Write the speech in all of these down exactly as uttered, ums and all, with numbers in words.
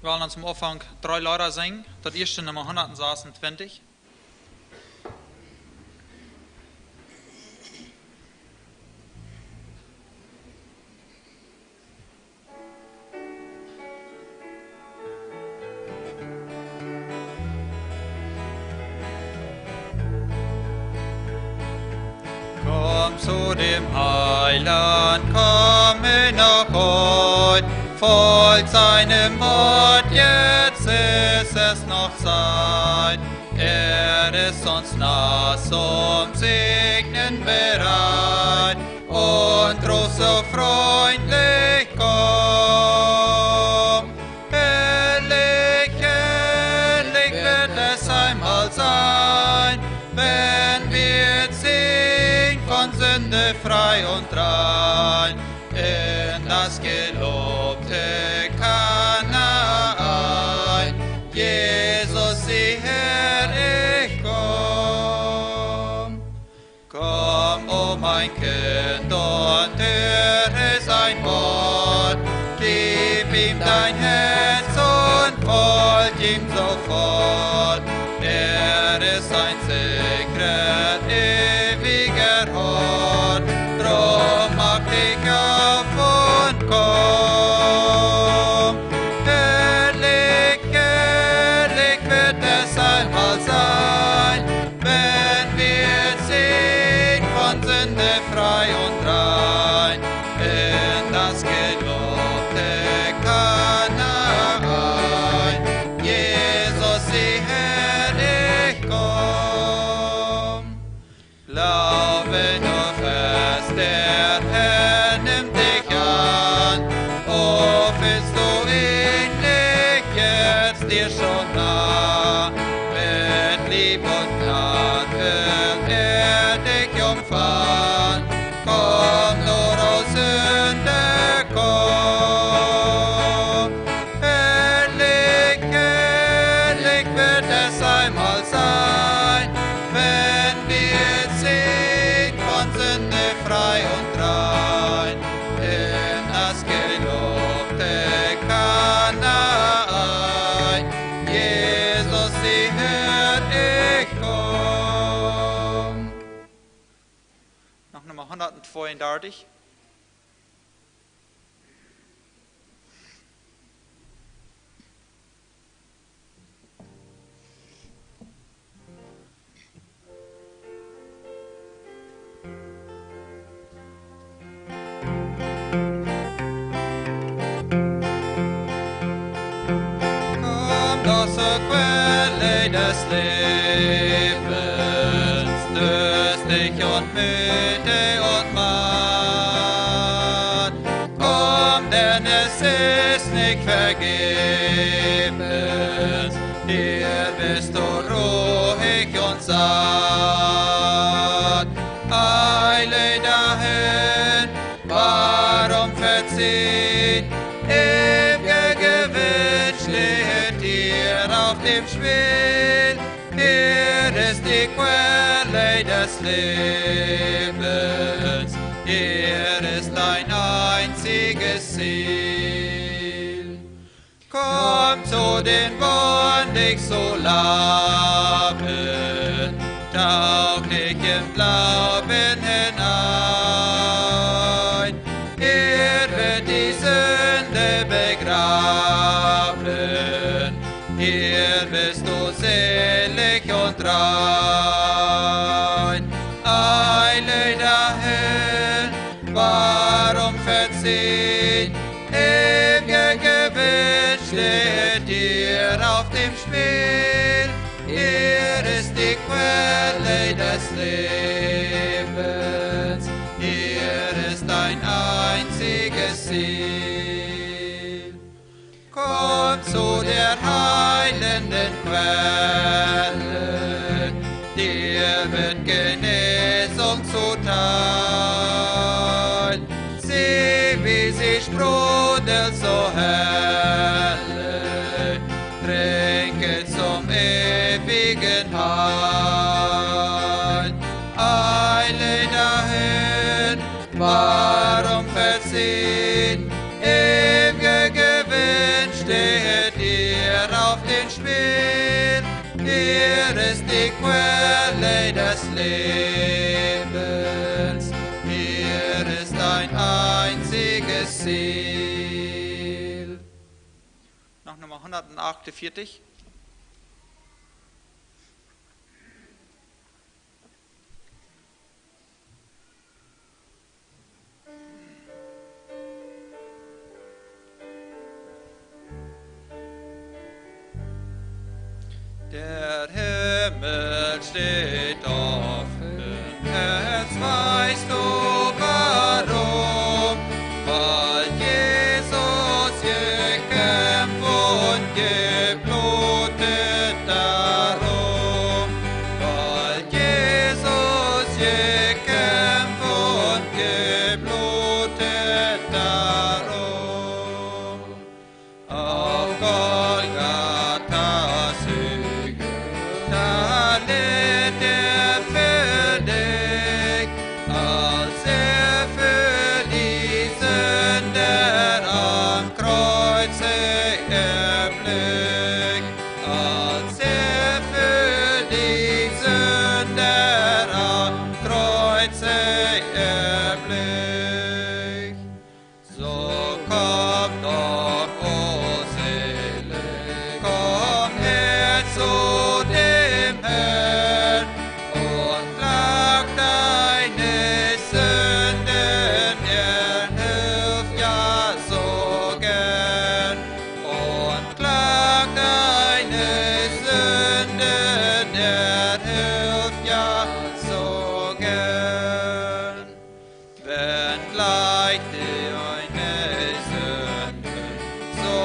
Wie wellen ons aum Aunfank dree Leeda sinjen. Daut ieeschte Numma hundat sasuntwintich. Komm zu dem Heiland, komm noch heut, folg seinem Wort, jetzt ist es noch Zeit. Er ist uns nah zum Segnen bereit und ruft so freundlich: Komm. Herrlich, herrlich wird es einmal sein, wenn wir ziehen von Sünde frei und rein in das gelobte Kanaan. Jesus, sieh her, ich komm. Komm, o mein Kind, und höre sein Wort. Gib ihm dein Herz und folg ihm sofort. Er ist ein sicherer, ewiger Hort. Drum mach dich auf und komm. Herrlich, herrlich wird es einmal sein, wenn wir ziehen von Sünde frei und rein in das gelobte Kanaan. Jesus, sieh her, ich komm. Glaube nur fest, der Herr nimmt dich an. O, fühlst du ihn nicht jetzt dir schon nah? Mit Lieb und Gnad will er dich umfangen. Komm nur, o Sünder, komm. Herrlich, herrlich wird es einmal sein, wenn wir ziehen von Sünde frei und rein in das gelobte Kanaan. Jesus, sieh her, ich komm. Noch Numma hundertzweiunddreißig. Komm doch zur Quelle des Lebens, durstig und müde und matt. Komm, denn es ist nicht vergebens, hier bist du ruhig und satt. Eile dahin, warum verziehen? Ewiger Gewinn steht hier auf dem Spiel. Hier ist die Quelle des Lebens, hier ist dein einziges Ziel. Komm zu den Wonden, dich zu laben, tauch dich im Glauben hinein. Hier wird die Sünde begraben, hier bist du selig und rein. Eile dahin, warum verziehen? Ewiger Gewinn steht hier auf dem Spiel. Hier ist die Quelle des Lebens, hier ist dein einziges Ziel. Komm zu der heilenden Quelle, dir wird Genesung zuteil. Sieh, wie sie sprudelt so herrlich, trinke zum ewigen Heil. Eile dahin, warum verziehen? Ewiger Gewinn steht ist die Quelle des Lebens, hier ist ein einziges Ziel. Noch Nummer hundertachtundvierzig. Der Himmel steht offen, jetzt weißt du warum, weil Jesus gekämpft und geblutet darum, weil Jesus gekämpft und geblutet darum. Auf Golgatha Hügel, da litt er für dich, als er für die Sünder am Kreuze erblick, als er für die Sünder am Kreuze erblick. So komm doch, o Seele, komm her zu dem Herrn und klag deine Sünden, er hilft ja so gern. Und klag deine Sünden, er hilft ja so gern. Wenngleich deine Sünden so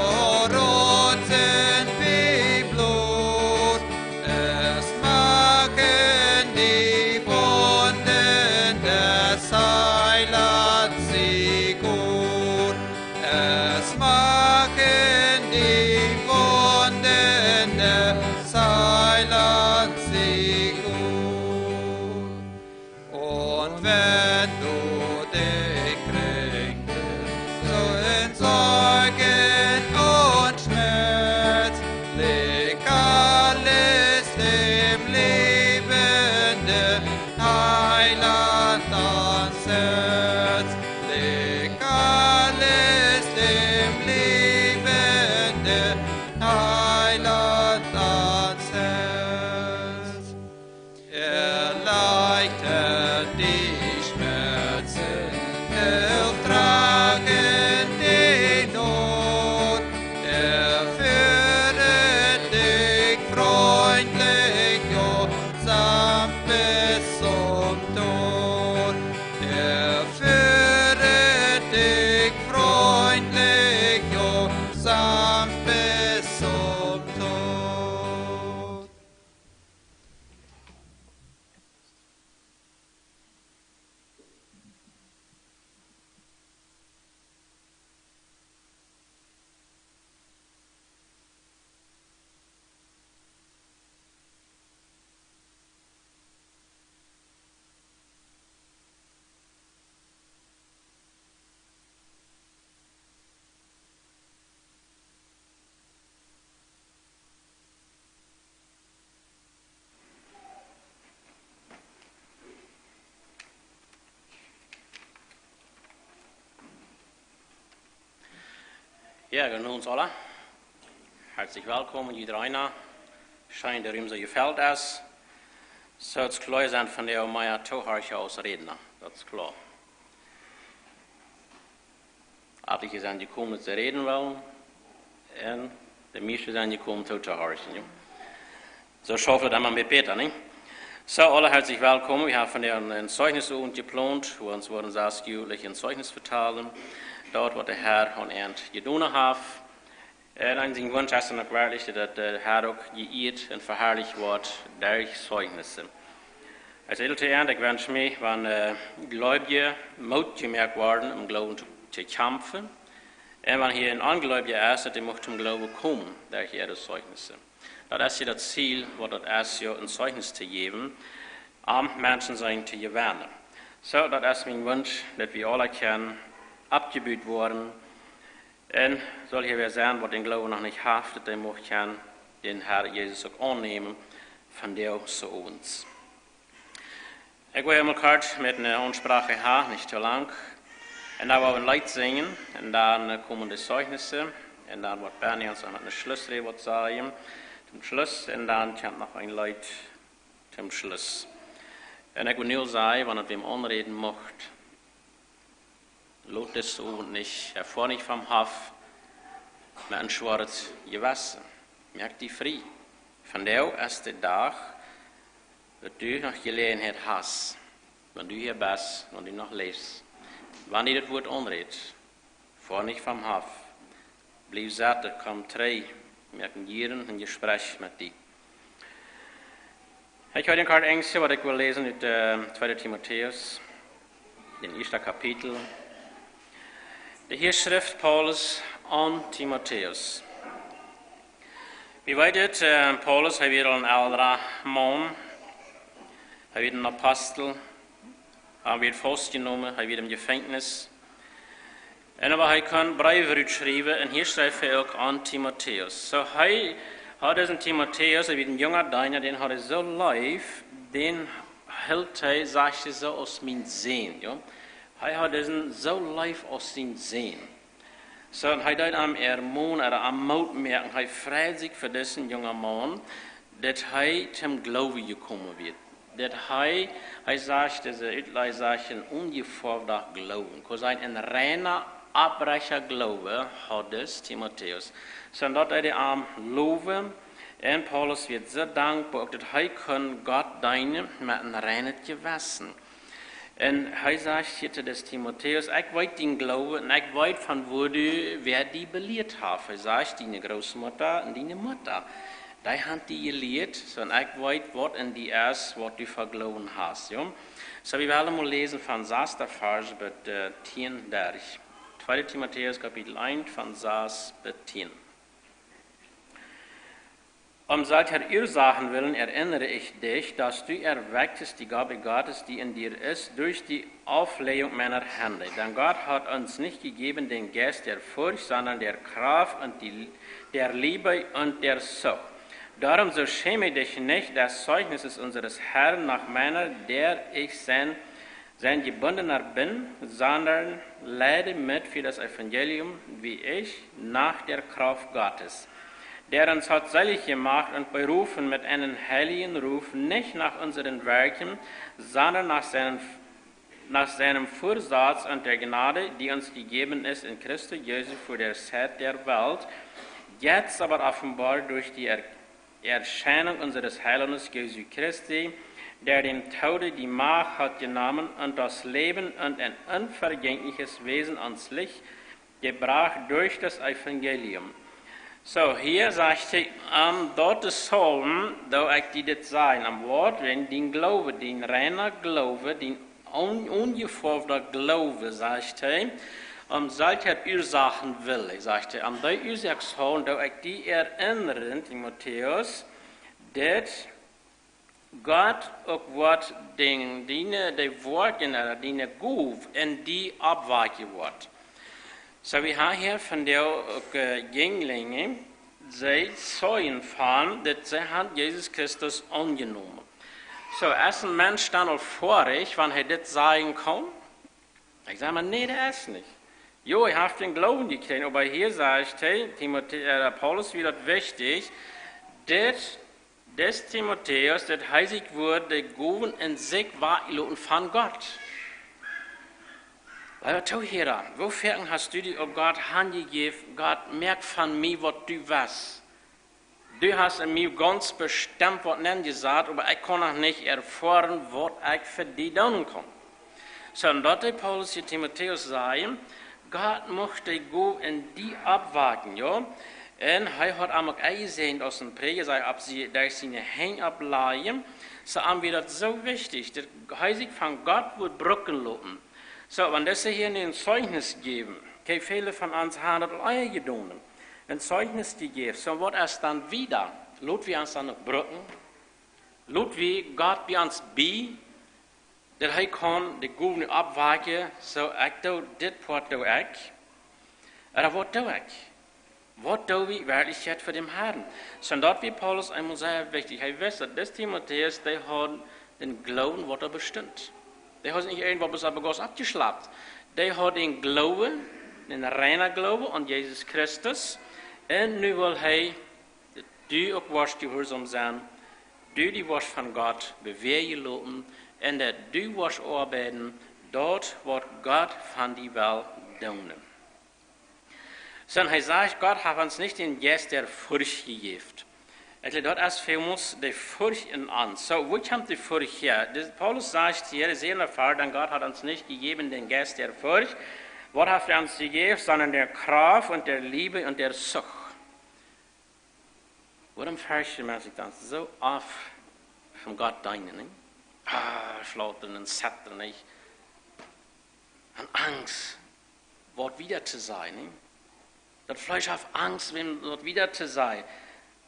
rot sind wie Blut, es machen die Wunden des Heilands sie gut. Es machen die Wunden des Heilands sie gut. Und wenn du dich kränkst, so in Sorgen und Schmerz, leg alles dem liebenden Heiland ans Herz. Leg alles dem liebenden Heiland ans Herz. Er leichtert die Schmerzen, hilft tragen die Not. Er führet dich freundlich und sanft bis zum Tod. Er führet dich freundlich und sanft bis zum Tod. Jo, gonen Owent aula. Hartlich willkomen, jieda eena. Scheen, daut jie soo jefelt es. Soo, et es kloa, sent vondoag mea Tohorcha aus Rädna. Daut es kloa. Atelje sent jekomen, daut see räden wellen. Un de mieeschte sent jekomen, totohorchen, jo. Soo schauft daut emma een bät bäta, nich? Soo, aula hartlich willkomen. Wie haben vondoag een, een Zeichnisowent jeplont, wua ons woaren sas Jugendliche een Zeichnis vetalen. Daut, waut de Herr aun an jedonen haft. Un een Wunsch es dan uk werkjlich, daut de Herr uk jeieet un veharlicht woat derch Zeichnisse. Aus Eltren, ekj wensch mie, wan, äh, Gleubje Moot jemoakt woaren, em Gloowen to, to kjamfen. Un wan hia een Ongleubja es, daut dee mucht toom Gloowen komen, derch äare Zeichnisse. Daut es hia daut Ziel, waut daut es, jo een Zeichnis to jäwen, om Menschen sennen to jewennen. Soo, daut es mien Wunsch, daut wie aula kjennen oppjebut woaren, un saul hia wäa sennen, waut dän Gloowen noch nich haft, daut dee mucht kjennen dän Herr Jesus uk aunnämen, von däm Sohn. Ekj woa emol kort met eene Aunsprache han, nich too lang. Un dan woa wie een Leet sinjen, un dan, äh, komen de Zeugnisse, un dan woat Benny ons noch met eene Schlussrede waut sajen, toom Schluss, un dan kjemt noch een Leet toom Schluss. Un ekj well nu sajen, wan et wäm aunräden mucht, lot disen Owent nich, äh, foa nich vom Hoff met een schwoaret Jewessen. Moak die frie. Vondoag es de Dach, daut du noch Jeläajenheit hast, wan du hia best, wan du noch läfst. Wan die daut Wuat aunrät, foa nich vom Hoff. Bliew sitten, kom trigj. Wie moaken hia een Jespräch met die. Ekj hab een kort Enjstje waut ekj well läsen ut, äh, tweede Timotäus, daut ieeschte Kapitel. De Herr schrift Paulus aun Timotäus. Wie weeten, äh, Paulus, hee wia aul een elra Maun. Hee wia een Apostel. Hee wia faustjenomen, hee wia em Jefenkjnis. Un oba hee kunn Breew rutschriewen, un hia schrift hee uk aun Timotäus. Soo, hee haud disen Timotäus, hee wia een junga Deena, dän haud hee soo leef, dän hilt hee, sajcht hee, soo aus mien Sän, jo. Hee haud disen soo leef aus sien Sän. Soo, un hee deed am ermonen, am Moot moaken, hee freid sikj fa disen jungen Maun, daut hee toom Gloowen jekomen wia. Daut hee, hee sajcht, dise Utleia sajcht, een onjefoaftja Gloowen. Kaun sennen, een reina, opprechta Gloowen haud dis Timotäus. Soo, un daut deed hee am lowen. Un Paulus wia soo dankboa, uk daut hee kunn Gott deenen met een reinet Jewessen. Un hee sajcht hia to disen Timotäus: "Ekj weet dien Gloowen un ekj weet von wua du, wäa die belieet haft." Hee sajcht: "Diene Grootmutta un diene Mutta, dee haben die jelieet, soo, un ekj weet waut enn die es, waut du fa Gloowen hast." Jo? Soo, wie wellen mol läsen von sassten Varsch bat, äh, tieen derch. Tweede Timotäus Kapitel eent von sass bat tieen. Um solcher Ursachen willen erinnere ich dich, dass du erweckst die Gabe Gottes, die in dir ist, durch die Auflegung meiner Hände. Denn Gott hat uns nicht gegeben den Geist der Furcht, sondern der Kraft und die, der Liebe und der Zucht. Darum so schäme dich nicht des Zeugnisses unseres Herrn nach meiner, der ich sein sein Gebundener bin, sondern leide mit für das Evangelium, wie ich, nach der Kraft Gottes, der uns hat selig gemacht und berufen mit einem heiligen Ruf, nicht nach unseren Werken, sondern nach seinem, nach seinem Vorsatz und der Gnade, die uns gegeben ist in Christo Jesu vor der Zeit der Welt, jetzt aber offenbar durch die Er- Erscheinung unseres Heilandes Jesu Christi, der dem Tode die Macht hat genommen und das Leben und ein unvergängliches Wesen ans Licht gebracht durch das Evangelium. Soo, hia sajcht hee, om daut to sajen, daut ekj die dit saj, om waut, wan dien Gloowen, dien reina Gloowen, dien on-, onjefoaftja Gloowen, sajcht hee, om solcher Ursachen willen, sajcht hee, om dee Uasoak saul, daut ekj die erinnern, Timotäus, daut Gott uk woat dee, diene, dee Woakjen, äh, diene Gow enn die oppwakjen woat. Soo, wie haben hia vondoag uk, äh, Jinjlinge, see sajen von, daut see haben Jesus Christus aunjenomen. Soo, es een Mensch dan aul foadich, wan hee dit sajen kaun? Ekj saj mau, nä, daut es nich. Jo, hee haft dän Gloowen jekjräajen, oba hia sajcht hee, Timotä-, äh, Paulus wia daut wichtich, daut, dis Timotäus, daut hee sikj wudd de Gowen enn sikj wajchloten von Gott. Leewa Toohiera, woo foaken hast du die uk Gott hanjejäft, Gott, moak von mie waut du west. Du hast enn mie gaunz bestemt waut nenjesat, oba ekj kaun noch nich erfoaren waut ekj fa die doonen kaun. Soo, un daut deed Paulus hia Timotäus sajen, Gott mucht de Gow enn die oppwakjen, jo. Un hee haud am uk enjesäajent aus een Prädja, saj, opp sie, derch siene Henj oppläajen. Soo, am wia daut soo wichtich, daut hee sikj von Gott wudd brucken loten. Soo, wan dise hia nu een Zeugnis jäwen, kjikj, väle von ons haben daut aul ea jedonen. Een Zeugnis jejäft. Soo, waut es dan wieda? Lot wie ons dan uk brucken? Lot wie Gott bie ons bie, daut hee kaun de Gowen oppwakjen, soo ekj doo dit Poat doo ekj? Ooda waut doo ekj? Waut doo wie werkjlich fa däm Harn? Soo daut wia Paulus eemol sea wichtich. Hee wist daut dis Timotäus, dee haud dän Gloowen, waut doa bestunt. Dee haud nich irjentwaut bloos opp Gott aufjeschlapt. Dee haud dän Gloowen, dän reinen Gloowen aun Jesus Christus. Un nu well hee, daut du uk woascht jehuarsom sennen, du die woascht von Gott bewäajen loten, un daut du woascht oabeiden, daut waut Gott von die well doonen. Soo hee sajcht, Gott haft ons nich dän Jeist der Furcht jejäft. Ekj jleew, daut es fa ons de Furcht en ons. Soo, wua kjemt de Furcht häa? De, Paulus sajcht hia, de säwende Varsch, dan Gott haft ons nich jejäft dän Jeist der Furcht. Waut haft hee ons jejäft, sonda de Krauft un de Leew un de Zucht. Wuarom ferchten Menschen sikj dan soo oft von Gott deenen, nich? Ah, schlautren un zettren, nich? Un Angst, waut wieda to sajen, nich? Daut Fleesch haft Angst, wan waut wieda to sajen.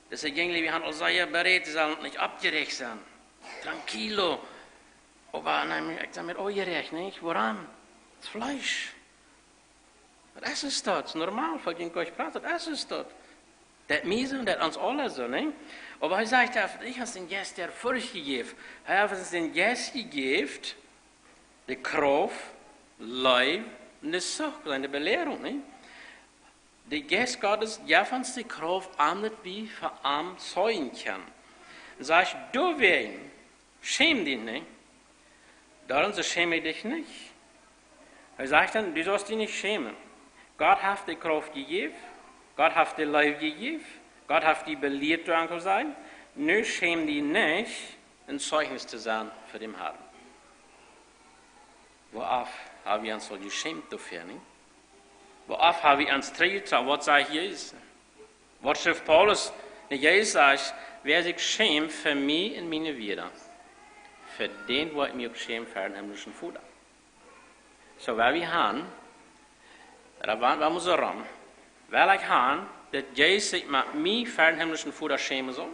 Daut es eejentlich, wie haben aul sea berät, dee sellen nich oppjeräacht sennen. Tranquilo. Oba, nä, ekj sie mie oppjeräacht, nich? Wuarom? Daut Fleesch. Daut es es daut. Daut es normal, fa een Gott pracht, daut es es daut. Daut mie soo, daut ons aula soo, nä? Oba hee sajcht, hee haft nich ons dän Jeist der Furcht jejäft. Hee haft ons dän Jeist jejäft, de Krauft, Leew un de Zucht, de Beläarunk, nä? De Jeist Gottes jeft ons de Krauft, aun daut wie fa am Zeugen kjennen. Un sajcht, doawäajen, schäm die nich. Doarom soo schäm die nich. Hee sajcht dan, du saust die nich schämen. Gott haft de Krauft jejäft, Gott haft de Leew jejäft, Gott haft die belieet, doa aun to sennen. Nu schäm die nich, een Zeugnis to sennen fa däm Harn. Woo oft haben wie ons aul jeschämt doafäa, nä? Woo oft haben wie ons trigjjetrocken, waut sajcht Jesus? Waut schrift Paulus? Nä, Jesus sajcht, wäa sikj schämt fa mie un miene Wieed, fa dän woa ekj mie uk schämen fa dän himlischen Voda. Soo, wan wie han, daut woat, woat mie soo rom, well ekj han, daut Jesus sikj met mie fa dän himlischen Voda schämen saul,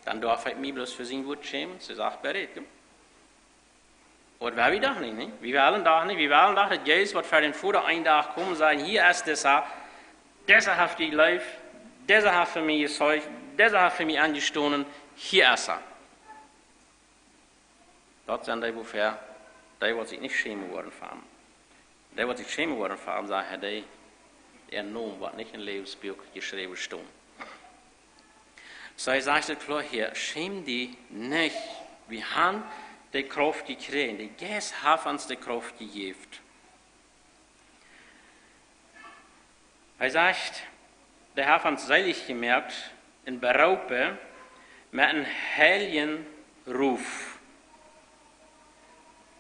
dan darf ekj mie bloos fa sien Wuat schämen, see sajcht berät, jo. Oba well wie doch nich, nä? Wie wellen doch nich, wie wellen doch, daut Jesus woat fa dän Voda een Dach komen, sajen, hia es disa, disa haft die leef, disa haft fa mie jesieecht, disa haft fa mie aunjestonen, hia es hee. Daut sent dee, woo hee, dee woat sikj nich schämen woaren fa am. Dee woat sikj schämen woaren fa am, sajcht hee, dee, äa Nomen woat nich em Läwensbuak jeschräwen stonen. Soo, hee sajcht et kloa hia, schäm die nich. Wie haben de Krauft jekjräajen. De Jeist haft ons de Krauft jejäft. Hee sajcht, dee haft ons seelich jemoakt un beroopen met eenen heiljen Ruf.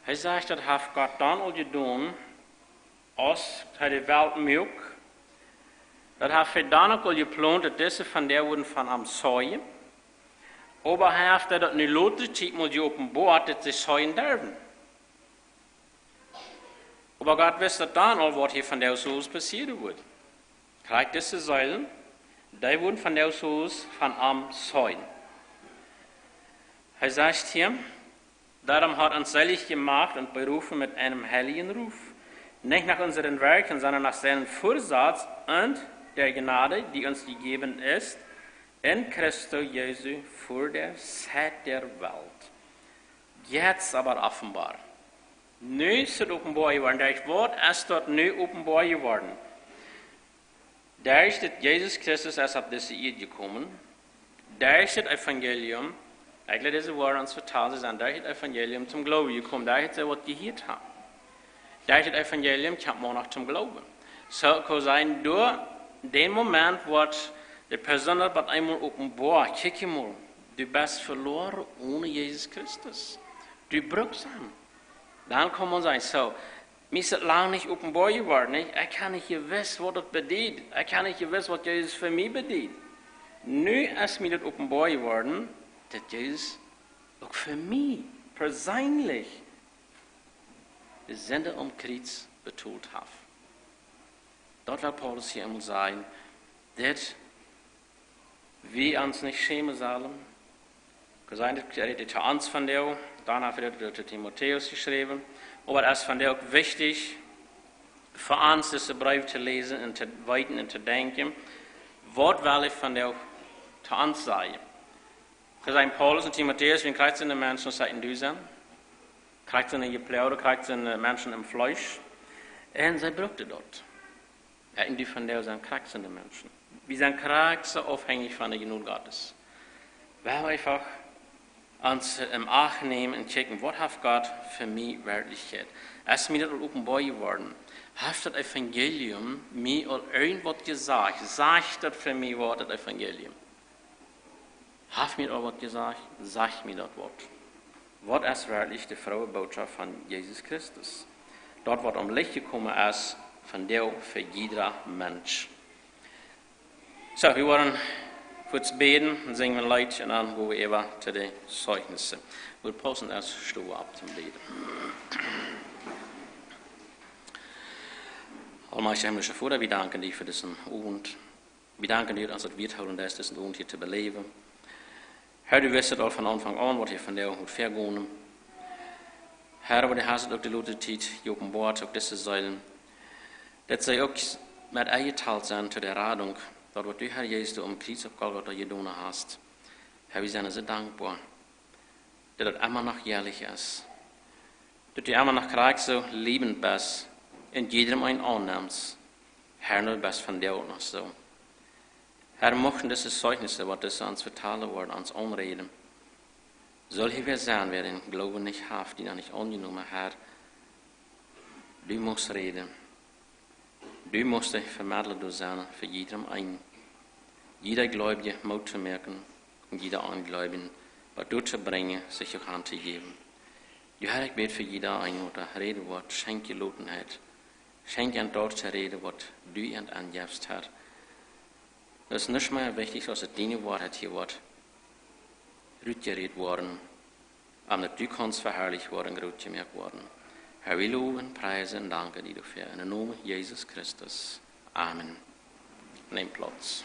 Hee sajcht, daut haft Gott dan aul jedonen, aus hee de Welt muak. Daut haft hee dan uk aul jeplont, daut dise von dee wudden von am Zeugen. Oba hee haft daut nu lota Tiet mol jeopenboat, daut see Zeugen derwen. Oba Gott wist daut dan aul, waut hia vondoag soo passieren wudd. Krakjt dise Seelen, dee wudden vondoag soo von am Zeugen. Hee sajcht hia, darum hat uns selig gemacht und berufen mit einem heiligen Ruf, nicht nach unseren Werken, sondern nach seinem Vorsatz und der Gnade, die uns gegeben ist in Christo Jesu vor der Zeit der Welt. Jetzt aber offenbar. Nu es et openboa jeworden. Derch waut es daut nu openboa jeworden? Derch daut Jesus Christus es opp dise Ieed jekomen. Derch daut Evangelium. Ekj jleew, dise Wieed ons vetalen, see sent derch daut Evangelium toom Gloowen jekomen. Derch daut see waut jehieet haben. Derch daut Evangelium kjemt maun noch toom Gloowen. Soo kaun sennen, derch dän Moment woat de Persoon daut opp eemol openboa. Kjikj mol, du best veloaren onen Jesus Christus. Du brukst am. Dan kaun maun sajen, soo, mie es et lang nich openboa jeworden, nich? Ekj hab nich jewist, waut daut bediet. Ekj hab nich jewist, waut Jesus fa mie bediet. Nu es mie daut openboa jeworden, daut Jesus uk fa mie perseenlich de Sind aum Kjriez betolt haft. Daut well Paulus hia emol sajen, daut wie ons nich schämen sellen. Wie sent et, rät et to ons vondoag, dan haft hee daut to Timotäus jeschräwen. Oba et es vondoag uk wichtich fa ons, dise Breew to läsen un to weeten un to denkjen, Waut well hee vondoag to ons sajen? Hee säd, Paulus un Timotäus, wie krakjt soone Menschen aus ekj un du sent. Krakjt soone jeploagde, krakjt soone Menschen em Fleesch. Un see bruckten daut. Ekj un du vondoag sent krakjt soone Menschen. Wie sent krakjt soo aufhenjich von de Jnod Gottes. Well eefach ons em Acht nämen un kjikjen, waut haft Gott fa mie werkjlich jedonen? Es mie daut aul openboa jeworden? Haft daut Evangelium mie aul irjentwaut jesajcht? Sajcht daut fa mie waut, daut Evangelium? Haft mie aul waut jesajcht? Sajcht mie daut waut? Waut es werkjlich de frooe Bootschoft von Jesus Christus? Daut waut aum Licht jekomen es, vondoag fa jieda Mensch. Soo, wie woaren kort bäden un sinjen een Leet un dan go wie äwa to de Zeugnissen. Wie pausen ieescht, stonen wie opp toom Bäden. Aulmajchtja himmlischa Voda, wie danken die fa disen Owent. Wie danken die, daut du ons daut wieet hoolen deist, disen Owent hia to beläwen. Herr, du wistst aul von Aunfank aun, waut hia vondoag mott väagonen. Herr, oba du hast uk de latste Tiet jeopenboat, uk dise Seelen, daut see uk met enjetalt sent to de Radunk, daut waut du, Herr Jesus, aum Kjriez opp Golgota jedonen hast. Herr, wie sent soo dankboa, daut daut emma noch jelich es, daut du emma noch krakjt soo leewent best un jiedrem een aunnemst. Herr, du best vondoag noch soo. Herr, muchten dise Zeugnissen, waut dise ons vetalen woaren, ons aunräden. Saul hia wäa sennen, wäa dän Gloowen nich haft, dän noch nich aunjenomen, Herr, du motst räden. Du motst de Vemedla doa sennen fa jiedrem eenen. Jieda Gleubja Moot to moaken un jieda Onjleewja waut doatoo brinjen, sikj uk han to jäwen. Jo, Herr, ekj bäd fa jieda eenen, waut doa räden woat, schenkj Jelotenheit. Schenkj an daut to räden, waut du an aunjefst, Herr. Daut es nuscht mea wichtich, aus daut diene Woarheit hia woat rutjerät woaren, om daut du kaust veharlicht woaren, groot jemoakt woaren. Herr, wie lowen, priesen un danken die doafäa. En dän Nomen Jesus Christus. Amen. Nemt Plauz.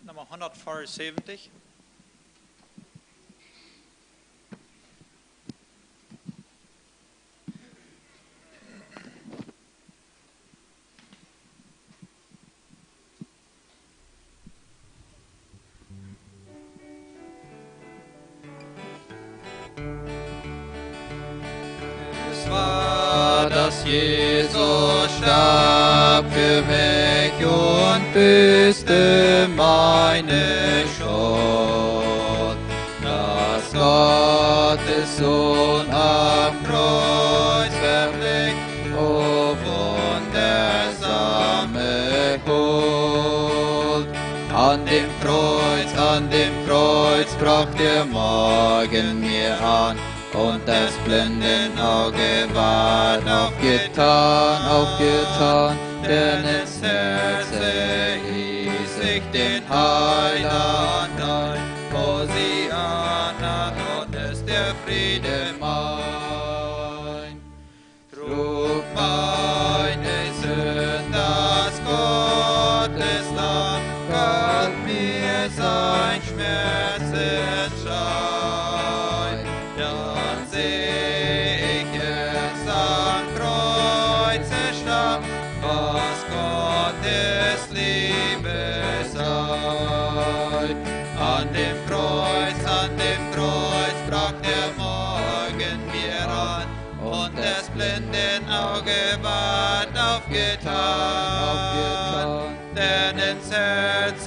Nummer hundertfünfundsiebzig. Es wahr, dass Jesus starb für mich und büßte meine Schuld, dass Gottes Sohn am Kreuz verblieb, o wundersame Huld. An dem Kreuz, an dem Kreuz brach der Morgen mir an, und das blinden Auge ward aufgetan, aufgetan, denn es Herz erließ ich den Heiland ein. O sieh an, an nun ist der Friede mein. Trug meine Sünd das Gotteslamm, gab mir sein Schmerzensschrei. Dann seh ich es am Kreuze starb, was Gottes Liebe sei. An dem Kreuz, an dem Kreuz brach der Morgen mir an, und das blinden Auge ward aufgetan. Aufgetan. Denn ins Herz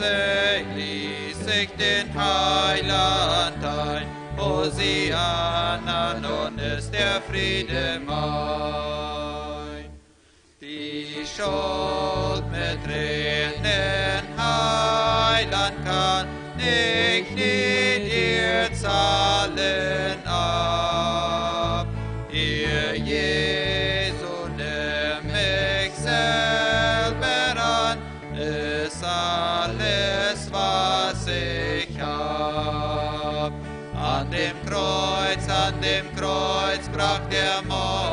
ließ ich den Heiland ein. O sieh an, an nun ist der Friede mein. Die Schuld mit Tränen, Heiland, kann ich nie dir zahlen ab. Hier, Jesu, nimm mich selber an, ist alles, was ich hab. An dem Kreuz, an dem Kreuz brach der Morgen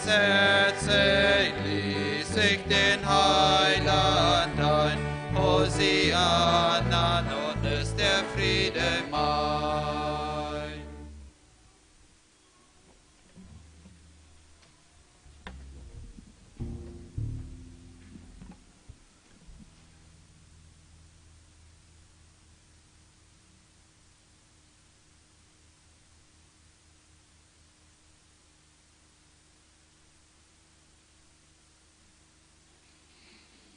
Setzt sich, ließ sich den Heiland ein. Hosianna, nun ist der Friede mein.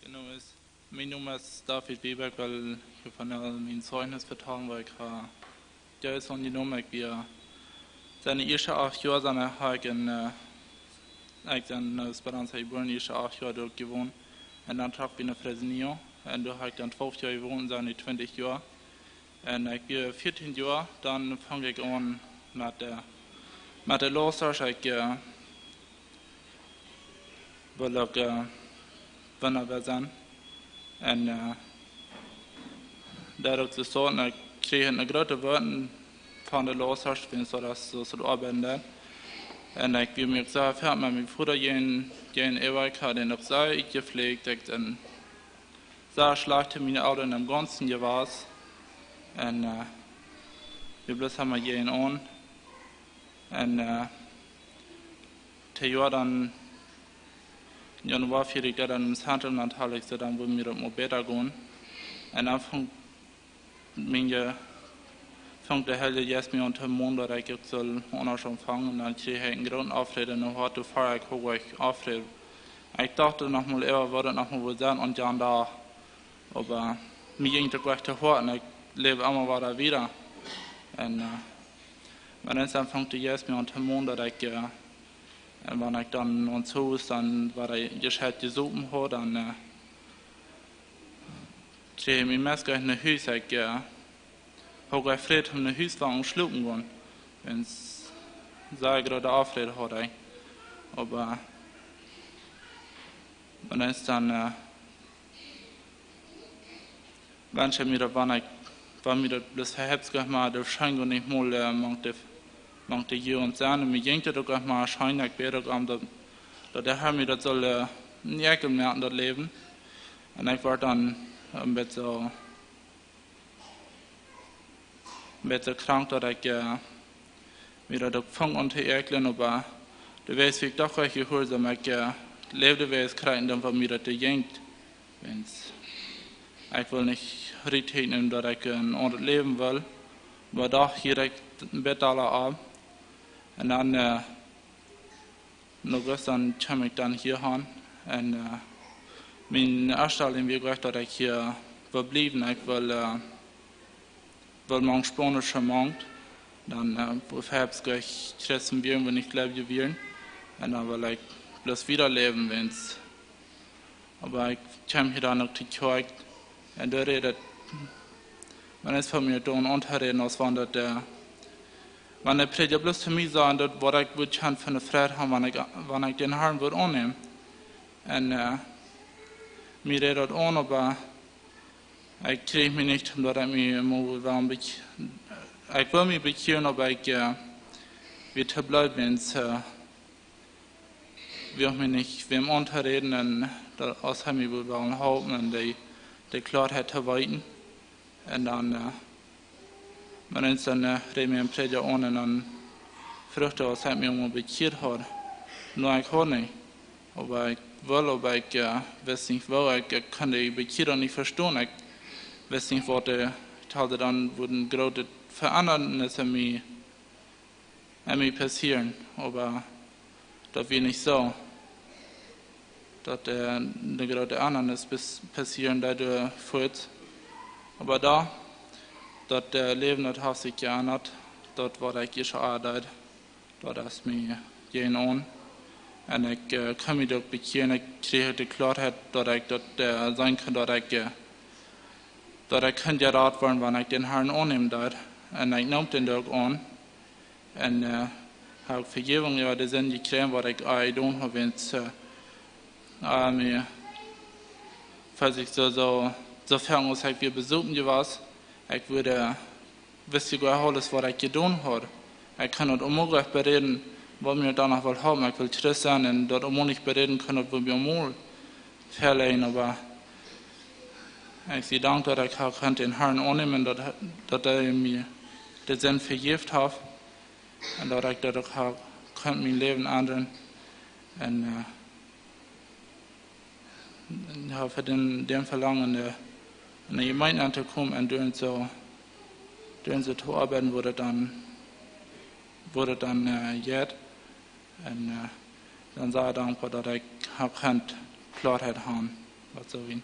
Mien Nomen es, mien Nomen es David Wiebeck, well ekj von mien Zeichnis vetalen, wua ekj ha, daut es aunjenomen, ekj wia, siene ieeschte acht Joa, siene, ha ekj en, äh, ekj sie en Esperanza jebuaren, ieeschte acht Joa doa jewont. Un dan trocken wie no Fresnillo. Un doa ha ekj dan twalf Joa jewont, siene twintich Joa. Un ekj wia vieetieen Joa, dan funk ekj aun met de, met de Lossers, ekj, äh, wull uk, äh, Wundawoakja sennen. Un, äh, daut uk soo, un ekj kjrieech eene groote Wut von de Lossers, wiels daut soo, soo oabeiden deed. Un ekj wia mie uk sea fäa met mienen Voda jäajen, jäajenäwa, ekj haud am uk sea utjeflieekjt, ekj, un sea schlajcht to miene Elren em gaunzen jewast. Un, äh, wie bleewen emma jäajenaun. Un, äh, daut Joa dan, Januoa, fia ekj dan em Zentrum, dan haud ekj soo, dan wudd mie daut mol bäta gonen. Un dan funk mien, äh, funk de Heilje Jeist mie aun to monen, daut ekj uk sull aundasch aunfangen. Un dan kjrieech ekj eenen grooten Aufräd, un dan haud ekj, wia ekj aufjeräacht. Ekj docht noch mol äwa, woo daut noch mol wudd sennen, un dan doa. Oba mie jinkj daut uk to Hoaten, ekj läwd emma wieda wieda. Un, äh, oba dan funk de Jeist mie aun to monen, daut ekj, äh, un wan ekj dan ons Hus, dan wia ekj jescheit jesopen haud, dan, äh, kjrieech ekj mie meist goanich no Hus, ekj, äh, haud goanich Fräd om no Hus, wan ekj schlopen jinkj. Wiels sea groote Aufräd haud ekj. Oba, oba dan, äh, wensch ekj mie daut, wan ekj, wan mie daut bloos vehept, saj ekj mau, daut scheen goanich mol, äh, mank de, mank de Jugend sennen. Un mie jinkj daut uk mau scheen, ekj bäd uk om daut, daut de Herr mie daut sull, äh, nich eeklen moaken, daut Läwen. Un ekj wort dan een bät soo, een bät soo krank, daut ekj, äh, mie daut uk funk aun to eeklen, oba doa wia ekj doch recht jehuarsom, ekj, äh, läwd, wia ekj krakjt dan, woo mie daut jinkj. Wiels ekj wull nich ruthieden, daut ekj een aundret Läwen wull, oba doch hia ekj een bät aula opp. Un dan, äh, no August dan kjeem ekj dan hia aun. Un, äh, mien Enstalunk wia uk, daut ekj hia wull bliewen. Ekj wull, äh, wull mank Spaunische mank. Dan, äh, wull ekj Christen woaren, wan ekj jleewd jewoa wia. Un dan wull ekj bloos wieda läwen, wiels Oba ekj kjeem hia dan uk to Kjoakj. Un doa räd et, wan ekj fa mie doa aun to räden, aus wan daut, äh, wan de Prädja bloos to mie säd, daut waut ekj wudd kjennen fa eene Fru haben, wan ekj, wan ekj dän Herrn wudd aunnämen. Un, äh, mie räd daut aun, oba ekj kjrieech mie nich, daut ekj mie mol wull bek-, ekj wull mie bekjieren, oba ekj, äh, wia to bleed, wiels, äh, wia mie nich wäm auntoräden un daut, aus hee mie wudd wellen halpen un dee, dee Kloarheit to weeten. Un dan, äh, wan eent dan, äh, räd mie een Prädja aun un dan fruach hee, aus hee mie mol bekjieet haud. Nu, ekj haud nich. Oba ekj wull, oba ekj, äh, wist nich woo, ekj, ekj kunn de Bekjierunk nich vestonen. Ekj wist nich waut, äh, ekj haud dan wudd eene groote Veendrunk en mie en mie passieren, oba daut wia nich soo, daut, äh, eene groote Endrunk es pas-, passieren deed, äh, fuaz. Oba daut, daut, äh, Läwen, daut haft sikj jeendat, daut waut ekj ieescht aul deed, daut es mie jäajenaun. Un ekj, äh, kunn mie uk bekjieren, ekj kjrieech de Kloarheit, daut ekj daut, äh, seenen kunn, daut ekj, äh, daut ekj kunn jerat woaren, wan ekj dän Herrn aunnämen deed. Un ekj neem dän uk aun. Un, äh, hab Vejäwunk äwa de Sind jekjräajen, waut ekj aul jedonen haud, wiels, äh, äh, mie, wiels ekj soo, soo, soo väl aus ekj wia besopen jewast. Ekj wudd, äh, wist ekj goanich aules, waut ekj jedonen haud. Ekj kunn daut onmöajlich beräden, Waut mie dan noch well haben, ekj well Christ sennen un daut uk mol nich bereeden kjennen, daut wie mie mol veleicht, oba ekj sie dankboa, daut ekj hab kunt dän Herrn aunnämen, daut, daut hee mie de Sind vejäft haft un daut ekj daut uk hab kunt mien Läwen endren. Un, äh, jo, fa dän, dän Velangen, äh, enne Jemeent auntokomen un doa soo, doa soo to oabeiden, woo daut dan, woo daut dan, äh, jeit. Un, äh, dan sie ekj dankboa, daut ekj hab kunt Kloaheit haben, waut soo wia.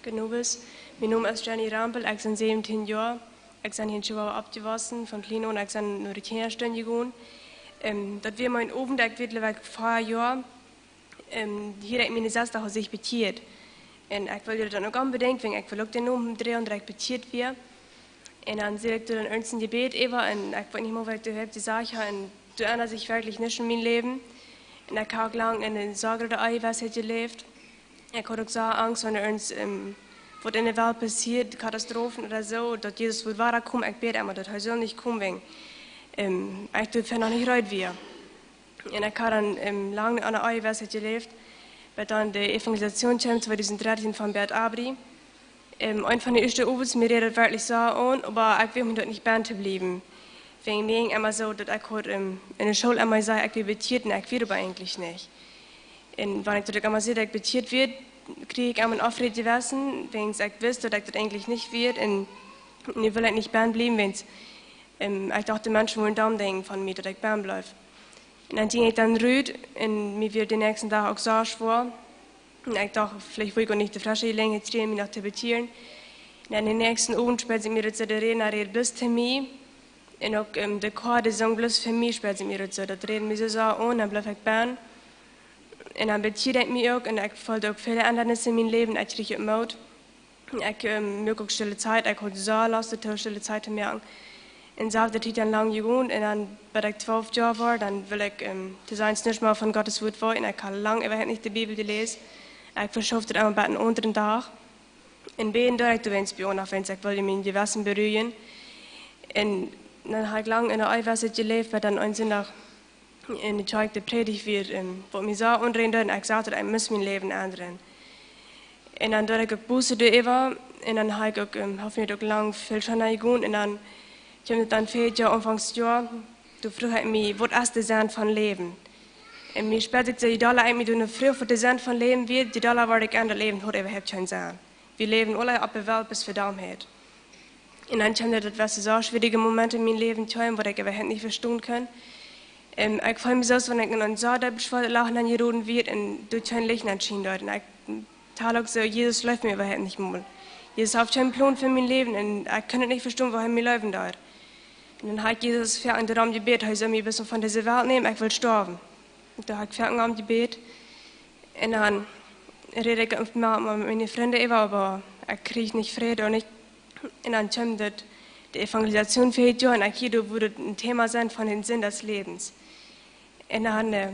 Goodnowes. Mien Nomen es Jenny Rampel, ekj sie säwentieen Joa. Ekj sie hia en Chihuahua oppjewossen, von kjlien aun, ekj sie no de Kjinjastund jegonen. Ähm, daut wia mien Owent, ekj wia, jleew ekj, vea Joa. Ähm, hia haud miene Sesta haud sikj bekjieet. Un ekj wull daut dan uk onbedinjt, wiels ekj wull uk dän Nomen droagen, daut ekj bekjieet wia. Un dan säd ekj doa een earnst Jebäd äwa, un ekj weet nich mol, waut ekj doa jesajcht hab, un doa endad sikj werkjlich nuscht en mien Läwen. Un ekj hab lang en eene sea groote Onjewissheit jeläft. Ekj haud uk sea Angst, wan irjent, ähm, waut en de Welt passieet, Katastrofen ooda soo, daut Jesus wudd wada komen. Ekj bäd emma, daut hee sull nich komen, wiels, ähm, ekj doafäa noch nich reed wia. Un ekj hab dan, ähm, lang en de Onjewissheit jeläft, bat dan de Evangelisation kjeem, tweedusent dartieen, von Bert Abri. Ähm, eent von de ieeschte Owents, mie räd daut werkjlich soo aun, oba ekj wull mie daut nich bie to bliewen. Wiels mie jinkj emma soo, daut ekj haud, ähm, en de School emma jesajcht, ekj wia bekjieet, un ekj wia oba eejentlich nich. Un wan ekj daut uk emma säd, daut ekj bekjieet wia, kjrieech ekj emma een onfrieet Jewessen, wiels ekj wist, daut ekj daut eejentlich nich wia. Un nu wull ekj nich bie bliewen, wiels, ähm, ekj docht, de Menschen wudden dan denkjen von mie, daut ekj bie bleef. Un dan jinkj ekj dan rut un mie wia dän näakjsten Dach uk soo schwoa. Un ekj docht, veleicht wull ekj uk nich de fresche Jeläajenheit kjrieen, mie noch to bekjieren. Un dan dän näakjsten Owent spieed sikj mie daut soo, de Rädna räd bloos to mie. Un uk, ähm, de Koa, dee sung bloos fa mie, spieed sikj mie daut soo. Daut räd mie soo, soo aun, dan bleef ekj bie. Un dan bekjieed ekj mie uk un ekj feeld uk väle Endanissen en mien Läwen, ekj kjrieech uk Moot. Ekj, ähm, muak uk stille Tiet, ekj haud soo Lost, stille Tiet to moaken. Un soo haft de Tiet dan lang jegonen un dan, bat ekj twalf Joa wia, dan wull ekj, ähm, to sennen nich mea von Gottes Wort weeten. Ekj haud lang äwahaupt nich de Bibel jeläst. Ekj veschoof daut emma bat eenen aundren Dach. Un bäden deed ekj doawäajen uk, wiels ekj wull mien Jewessen beruhigen. Un dan haud ekj lang en de Onjewissheit jeläft, bat dan een Sindach en de Kjoakj de Prädicht wia, ähm, waut mie soo aunräajen deed, un ekj sach daut ekj must mien Läwen endren. Un dan deed ekj uk Buss doaräwa, un dan haud ekj uk, ähm, haud mie uk lang väl scheener jegonen, un dan kjeem et dan fa dit Joa, Aunfank Joa, doa fruach ekj mie, waut es de Senn von Läwen? Un mie spieed sikj soo, je dolla ekj mie doa no fruach, waut de Senn von Läwen wia, je dolla wort ekj en, daut Läwen haud äwahaupt kjeen Senn. Wie läwen aule opp de Welt bloos fa Dommheit. Un dan kjeemen doa, daut wia soo schwierige Momenten en mien Läwen kjeemen, waut ekj äwahaupt nich vestonen kunn. Ähm, ekj feeld mie soo, aus wan ekj en een soo deepet schwoaret Loch nenjeroden wia un doa kjeen Licht nenschient deed. Un ekj docht uk soo, Jesus leeft mie äwahaupt nich mol. Jesus haft kjeenen Plon fa mien Läwen un ekj kunn et nich vestonen, woo hee mie leewen deed. Un dan haud ekj Jesus väa en de Rum jebäden, hee sull mie bloos von dise Welt nämen, ekj wull stoawen. Un doa haud ekj väa en de Rum jebäden. Un dan räd ekj emma met miene Frind äwa, oba ekj kjrieech nich Fräd un nich. Un dan kjeem daut, de Evangelisation fa dit Joa, un ekj hieed, daut wudd een Thema sennen von de Sinn des Lebens. Un dan, äh,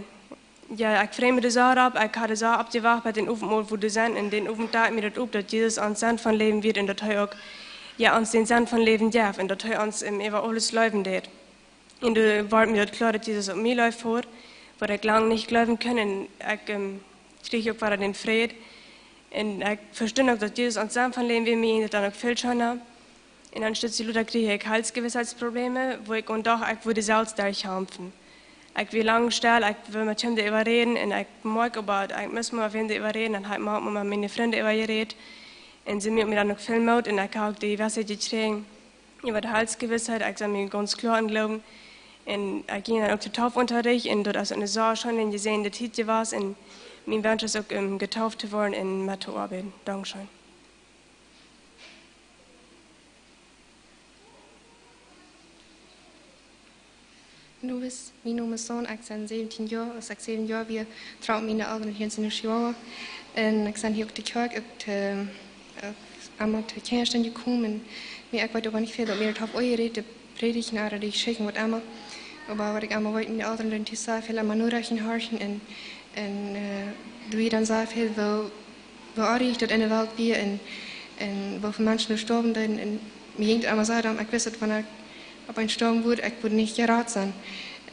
jo, ekj freid mie doa soo opp, ekj haud soo oppjewacht bat dän Owentmol, woo daut sennen, un dän Owent docht mie daut opp, daut Jesus ons Senn von Läwen wia un daut hee uk, jo, ons dän Senn von Läwen jeef un daut hee ons, ähm, äwa aules leewen deed. Un doa wort mie daut kloa, daut Jesus uk mie leef haud, waut ekj lang nich jleewen kunn. Un ekj, ähm, kjrieech uk wada dän Fräd. Un ekj vestunt uk, daut Jesus ons Senn von Läwen wia, mie jinkj et dan uk väl scheener. Un dan stetst du luta, kjrieech ekj Heilsgewissheitsprobleme, woo ekj aun docht, ekj wudd selfst derchkjamfen. Ekj wia lang stell, ekj wull met wäm doaräwa räden, un ekj moakj oba, ekj must met wäm doaräwa räden, un haud mau met miene Frind doaräwa jerät. Un see muaken mie dan uk väl Moot, un ekj haud uk de Jewissheit jekjräajen äwa de Heilsgewissheit, ekj sie mie gaunz kloa em Gloowen. Un ekj jinkj dan uk to Taufunterricht, un daut es eene sea scheene un jesäajende Tiet jewast, un mien Wunsch es uk, ähm, jetauft to woaren un met to oabeiden. Dankscheen. Goodnowes, mien Nomen es Son, ekj sie säwentieen Joa. Aus ekj säwen Joa wia, trocken miene Elren hia no Chihuahua. Un ekj sie hia uk to Kjoakj, uk to, äh, emma to Kjinjastund jekomen. Un mie, ekj weet oba nich väl, daut mie daut haft aunjerät, de Prädichten ooda de Jeschichten, waut emma. Oba waut ekj emma weet, miene Elren deeden sea väl emma Norechten horchen un, un, äh, doa wia dan sea väl, woo, woo oajch daut en de Welt wia un, un woo väl Menschen jestorwen deeden. Un Mie jinkj emma soo, dan ekj wist daut wan ekj opp een stoawen wudd, ekj wudd nich jerat sennen.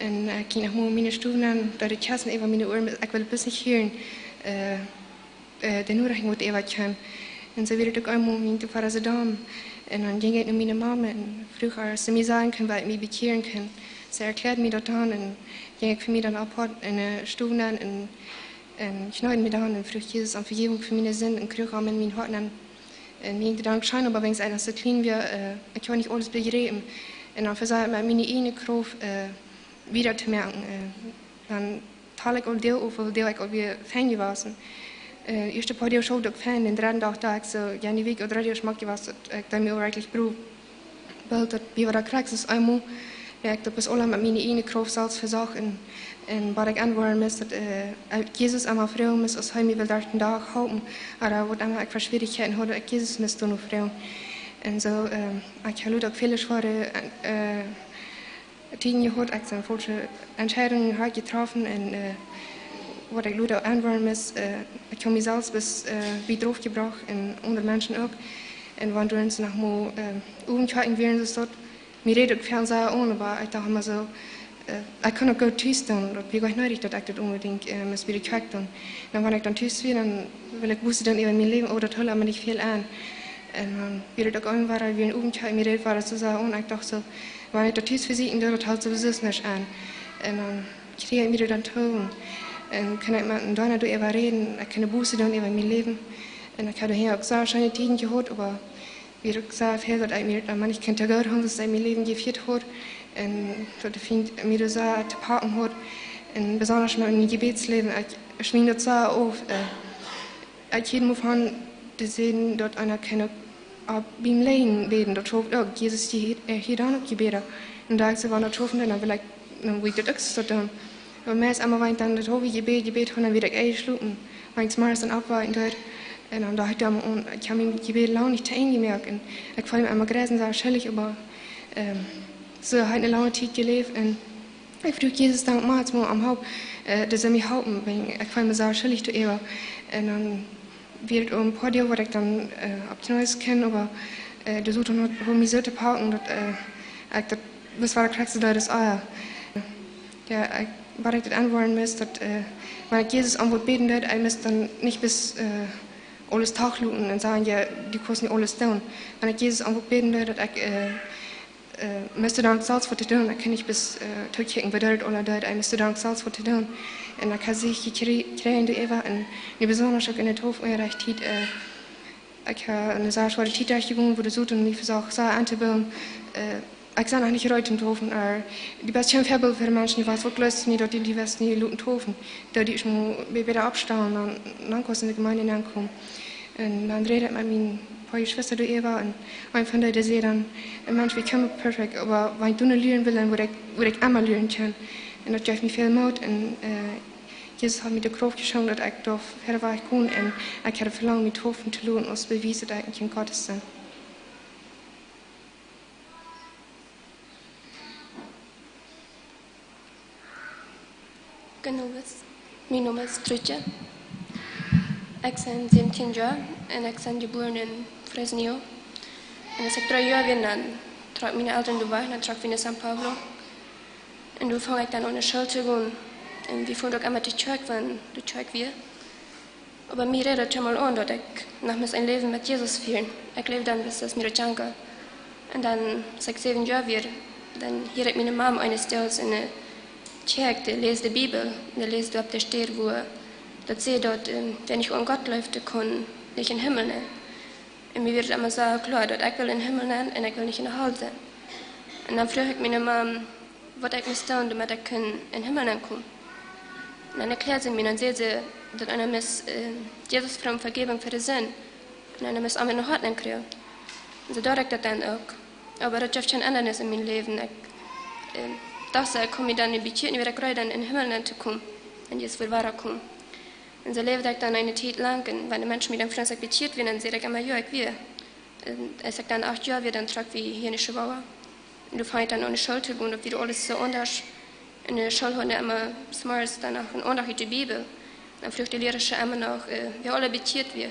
Un ekj jinkj noch mau en miene Stow nenn, deed de Kjessen äwa miene Uaren, ekj wull bloos nich hieren, de Norechten waut äwa kjeemen. Un soo wia daut uk eemol, jinkj de Voda soo dan. Un dan jinkj ekj no miene Mame un fruach ar, aus see mie sajen kunn woo ekj mie bekjieren kunn. See erkjläad mie daut dan un jinkj ekj fa mie dan opp en de Stow nenn un kjneed mie dan un fruach Jesus om Vejäwunk fa miene Sind un kjrieech am en mien Hoat nenn. Un mie jinkj de Dank scheen, oba wiels ekj noch soo kjlien wia, ekj haud nich aules bejräpen. Un dan vesach ekj met miene ieejne Krauft wieda to moaken. Dan tal ekj aul Deel auf, woo Deel ekj aul wia fein jewast. Ieeschte poa Doag schauft uk fein, dän dredden Dach docht ekj soo, jo, nu wia ekj aul dree Doag schmock jewast, daut ekj deed mie werkjlich brow. Boolt daut wia wada krakjt soo aus eemol, wua ekj daut bloos aula met miene ieejne Krauft selfst vesocht un bat ekj enwoaren must daut ekj Jesus emma froagen must aus hee mie well derch dän Dach halpen, ooda waut emma ekj fa Schwierichkjeiten haud, daut ekj Jesus must doano froagen. Un soo, ekj ha lota uk väle schwoare Tieden jehaut, ekj sie faulsche Entscheidungen ha jetroffen un waut ekj lota enwoaren must, ekj ha mie selfst bat bie drof jebrocht un aundre Menschen uk. Un wan doa eenst noch mau Owentjoakjen wieren, soo daut, mie räd uk väl sea aun, oba ekj docht emma soo, ekj kunn uk goot tus doonen, daut wia goanich needich daut ekj daut onbedinjt must bie de Kjoakj doonen. Dan wan ekj dan tus wia, dan wull ekj Buße doonen äwa mien Läwen, oba daut hilt emma nich väl aun. Un dan wia daut uk eemol wada, wia een Owentjoakj, mie räd wada soo sea aun, ekj docht soo, wan ekj daut tus vesieekjen doo, daut helt sowieso nuscht aun. Un dan kjrieech ekj mie daut dan too un kunn ekj met een Deena doaräwa räden, ekj kunn Buße doonen äwa mien Läwen. Un ekj ha doahäa uk sea scheene Tieden jehaut, oba wia uk sea väl daut ekj mie daut emma nich kunn too goot hoolen, soo aus ekj mien Läwen jefieet haud. Un daut de Fient mie doa sea to paken haud. Un besondasch met mien Jebädsläwen, ekj schwinj daut sea auf. Ekj hilt mol von to seenen daut eena kaun uk biem Lijen bäden, daut schauft uk. Jesus hieet dan uk Jebäda. Un doa ekj soo, wan daut schaufen deed, dan wull ekj, dan wull ekj daut uk soo doonen. Oba meist emma wan ekj dan daut haulwe Jebäd jebät haud, dan wia ekj enjeschlopen. Wan ekj zemorjes dan oppwaken deed, un dan docht ekj doa emma aun, ekj ha mien Jebäd lang nich to Enj jemoakt. Un ekj feeld mie emma jrod sea schuldich, oba soo ha ekj ne lange Tiet jeläft un ekj fruach Jesus dan mau mol om Help, daut hee mie halpen, wiels ekj feeld mie sea schuldich doaräwa. Un dan wia daut een poa Doag waut ekj dan opp Kjnees kunn, oba de Soton haud mie soo to paken daut ekj daut bloos wada krakjt soo deed aus ea. Jo, waut ekj daut enwoaren must, daut wan ekj Jesus om waut bäden deed, ekj must dan nich bloos aules trigj loten un sajen, jo, du kaust nu aules doonen. Wan ekj Jesus om waut bäden deed, daut ekj must dan selfst waut to doonen, ekj kunn nich bloos tookjikjen woo dee daut aula deed, ekj must dan selfst waut to doonen. Un ekj ha Sieg jekjräajen doaräwa un nu besondasch uk en de Toofunjarecht Tiet, ekj ha ne sea schwoare Tiet derchjegonen, wua de Soton mie vesocht sea entobillen, ekj sie noch nich reed toom Toofen, ooda du best kjeen Väabilt fa de Menschen, du weetst waut, jleefst nich daut du die west nich loten toofen, daut du motst bäta oppstalen, dan kaust du en de Jemeent nenkomen. Un dan räd ekj met mien poa Jeschwista doaräwa un een von dee säd dan, een Mensch, wie kjennen perfekt, oba wan ekj doano lieren well, dan wudd ekj emma lieren kjennen. Un daut jeef mie väl Moot un Jesus haft mie de Krauft jeschonken daut ekj doa wieda wajch kunn un ekj ha Velangen mie toofen to loten aus Bewies daut ekj een Kjint Gottes sie. Goodenomes, mien Nomen es Truutje. Ekj sie säwentieen Joa un ekj sie jebuaren en Fresnillo. Un aus ekj dree Joa wia, dan trocken miene Elren doa wajch, dan trocken wie no San Pablo. Un doa funk ekj dan aun ne School to gonen. Un wie fuaren uk emma to Kjoakj, wan doa Kjoakj wia. Oba mie räd daut kjeenmol aun daut ekj noch must een Läwen met Jesus fieren. Ekj läwd dan bloos aus mie daut jankad. Un dan, aus ekj säwen Joa wia, dan hieed ekj miene Mam eenes Doags en de Kjoakj, dee läst de Bibel, un dee läst doa opp de Städ, wua daut sajcht daut wäa nich aun Gott jleeft, dee kaun nich en Himmel nenn. Un mie wia daut emma soo kloa daut ekj well en Himmel nenn un ekj well nich en de Hal sennen. Un dan fruach ekj miene Mam, waut ekj must doonen doamet ekj kunn en Himmel nenn komen. Un dan erkjläad see mie, dan säd see daut eena must Jesus froagen om Vejäwunk fa de Sind un eena must am en daut Hoat nenn kjrieen. Un soo deed ekj daut dan uk. Oba daut jeef kjeen Endanis en mien Läwen. Ekj docht soo, ekj kaun mie dan nu bekjieren, dan wia ekj reed en Himmel nenn to komen, wan Jesus wudd wada komen. Un soo läwd ekj dan eene Tiet lang un wan de Menschen mie dan fruagen aus ekj bekjieet wia, dan säd ekj emma, jo, ekj wia. Un aus ekj dan acht Joa wia, dan trocken wie hia no Chihuahua. Un doa funk ekj dan aun ne School to gonen, daut wia aules soo aundasch. En de School hauden emma zemorjes dan noch een Aundacht ut de Bibel. Dan fruach de Lierarsche emma noch, wäa aula bekjieet wia.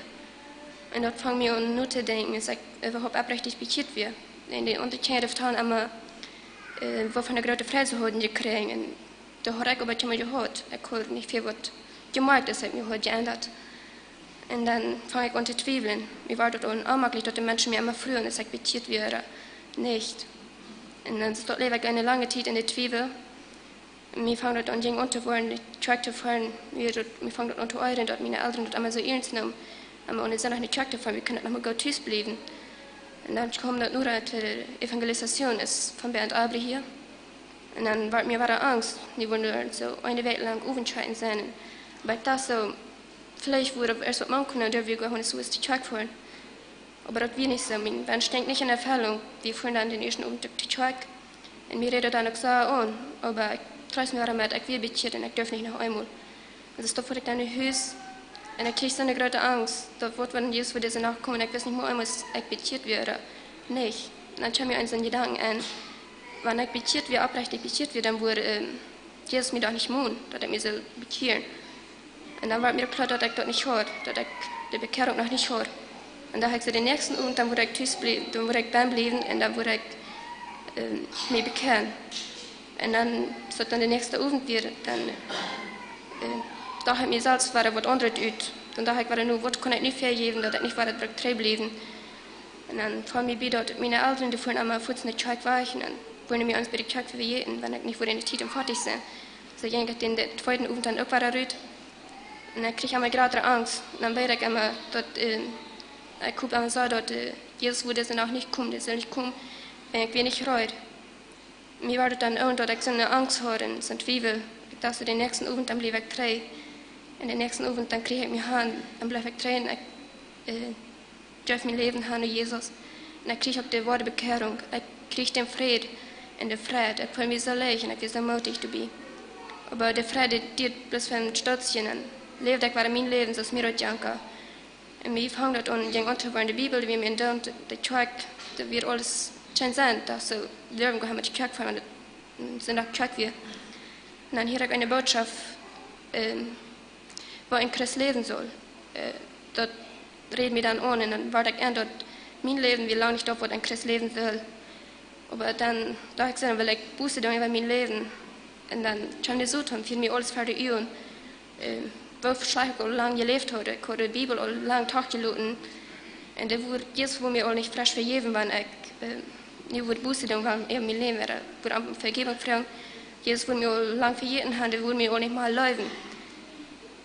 Un daut funk mie aun notodenkjen, aus ekj äwahaupt opprechtich bekjieet wia. Un de aundre Kjinja vetalen emma, äh, waut fa eene groote Freid see hauden jekjräajen. Un doa haud ekj oba kjeenmol jehuat. Ekj haud nich väl waut jemoakjt, daut ekj mie haud jeendat. Un dan funk ekj aun to twiewlen. Mie wort daut onjemakjlich, daut de Menschen mie emma fruagen, aus ekj bekjieet wia ooda nich. Un dan saut ekj eene lange Tiet en de Twiewel. Mie funk daut aun, jinkj aun to woaren, no de Kjoakj to foaren. Mie daut, mie funk daut aun to oajren, daut miene Elren daut emma soo iernst neemen, emma aun dän Sindach no de Kjoakj to foaren. Wie kunnen noch mau goot tus bliewen. Un dan kjeem daut no de Evangelisation, es von Bernd Abri hia. Un dan wort mie wada Angst. Dee wudden soo eene Wäakj lang Owentscheinkj sennen. Oba ekj docht soo, veleicht wudd eena waut moaken kjennen, derch wie gonen soo aus de Kjoakj foaren. Oba daut wia nich soo, mien Wensch jinkj nich en Erfellunk. Wie fuaren dan dän ieeschten Owent uk no de Kjoakj. Un mie reed daut dan uk soo aun, oba ekj treest mie wada met, ekj wia bekjieet un ekj durf nich noch eemol. Un soo fuar ekj dan no Hus un ekj kjrieech soone groote Angst, daut waut, wan Jesus wudd dise Nacht komen, ekj wist nich mea eemol, aus ekj bekjieet wia ooda nich. Un dan kjeem mie een soon Jedanken enn, wan ekj bekjieet wia, oprechtich bekjieet wia, dan wudd, ähm, Jesus mie doch nich monen, daut ekj mie sull bekjieren. Un dan wort mie kloa, daut ekj daut nich haud, daut ekj de Bekjierunk noch nich haud. Un dan haud ekj soo dän näakjsten Owent, dan wudd ekj tus blie-, dan wudd ekj bennen bliewen un dan wudd ekj, ähm, mie bekjieren. Un dan, soo dan de näakjste Owent wia, dan, äh, docht ekj mie selfst wada waut aundret ut. Dan docht ekj wada, nu, waut kaun ekj nu väajäwen, daut ekj nich wada trigj bliewen. Un dan foll mie bie, daut miene Elren, dee fuaren emma fuaz no de Kjoakj wajch, un dan wudden mie ons bie de Kjoakj vejäten, wan ekj nich wudd en de Tiet em Foatich sennen. Soo jinkj ekj dän, dän tweeden Owent dan uk wada rut. Un ekj kjrieech emma jratre Angst. Un dan bäd ekj emma, daut, äh, ekj hopd emma soo, daut, äh, Jesus wudd dise Nacht nich komen, dee sull nich komen, wan ekj wia nich reed. Mie wort daut dan aun, daut ekj soone Angst haud un soon Twiewel. Ekj docht soo, dän näakjsten Owent, dan bliew ekj trigj. Un dän näakjsten Owent, dan kjrieech ekj mie han, dan bleef ekj trigj un ekj, äh, jeef mien Läwen han no Jesus. Un dan kjrieech ekj uk de woare Bekjierunk. Ekj kjrieech dän Fräd un dän Fräd. Ekj feeld mie soo leicht un ekj wia soo mootich doabie. Oba de Fräd, dee diad bloos fa een Stootje un dan läwd ekj wada mien Läwen, soo aus mie daut jankad. Un mie funk daut aun, jinkj aun to woaren, de Bibel, wia mie en Doonen, de Kjoakj, daut wia aules kjeen Senn, daut soo, wie haben goa nich no de Kjoakj jefoaren, wan daut, mm, Sindach Kjoakj wia. Un dan hieed ekj eene Bootschoft, ähm, woo een Christ läwen saul. Äh, daut reed mie dan aun un dan wort ekj enn, daut mien Läwen wia lang nich daut, waut een Christ läwen saul. Oba dan docht ekj soo, dan well ekj Buße doonen äwa mien Läwen. Un dan kjeem de Soton, fiel mie aules ver de Uagen. Äh, woo schlajcht ekj aul lang jeläft haud. Ekj haud de Bibel aul lang trigj jeloten. Un dee wudd, Jesus wudd mie aul nich fresch vejäwen, wan ekj, äh, nu wudd Buße doonen, wan ekj mien Läwen wada, wudd om Vejäwunk froagen. Jesus wudd mie aul lang vejäten han, dee wudd mie aul nich mea leewen.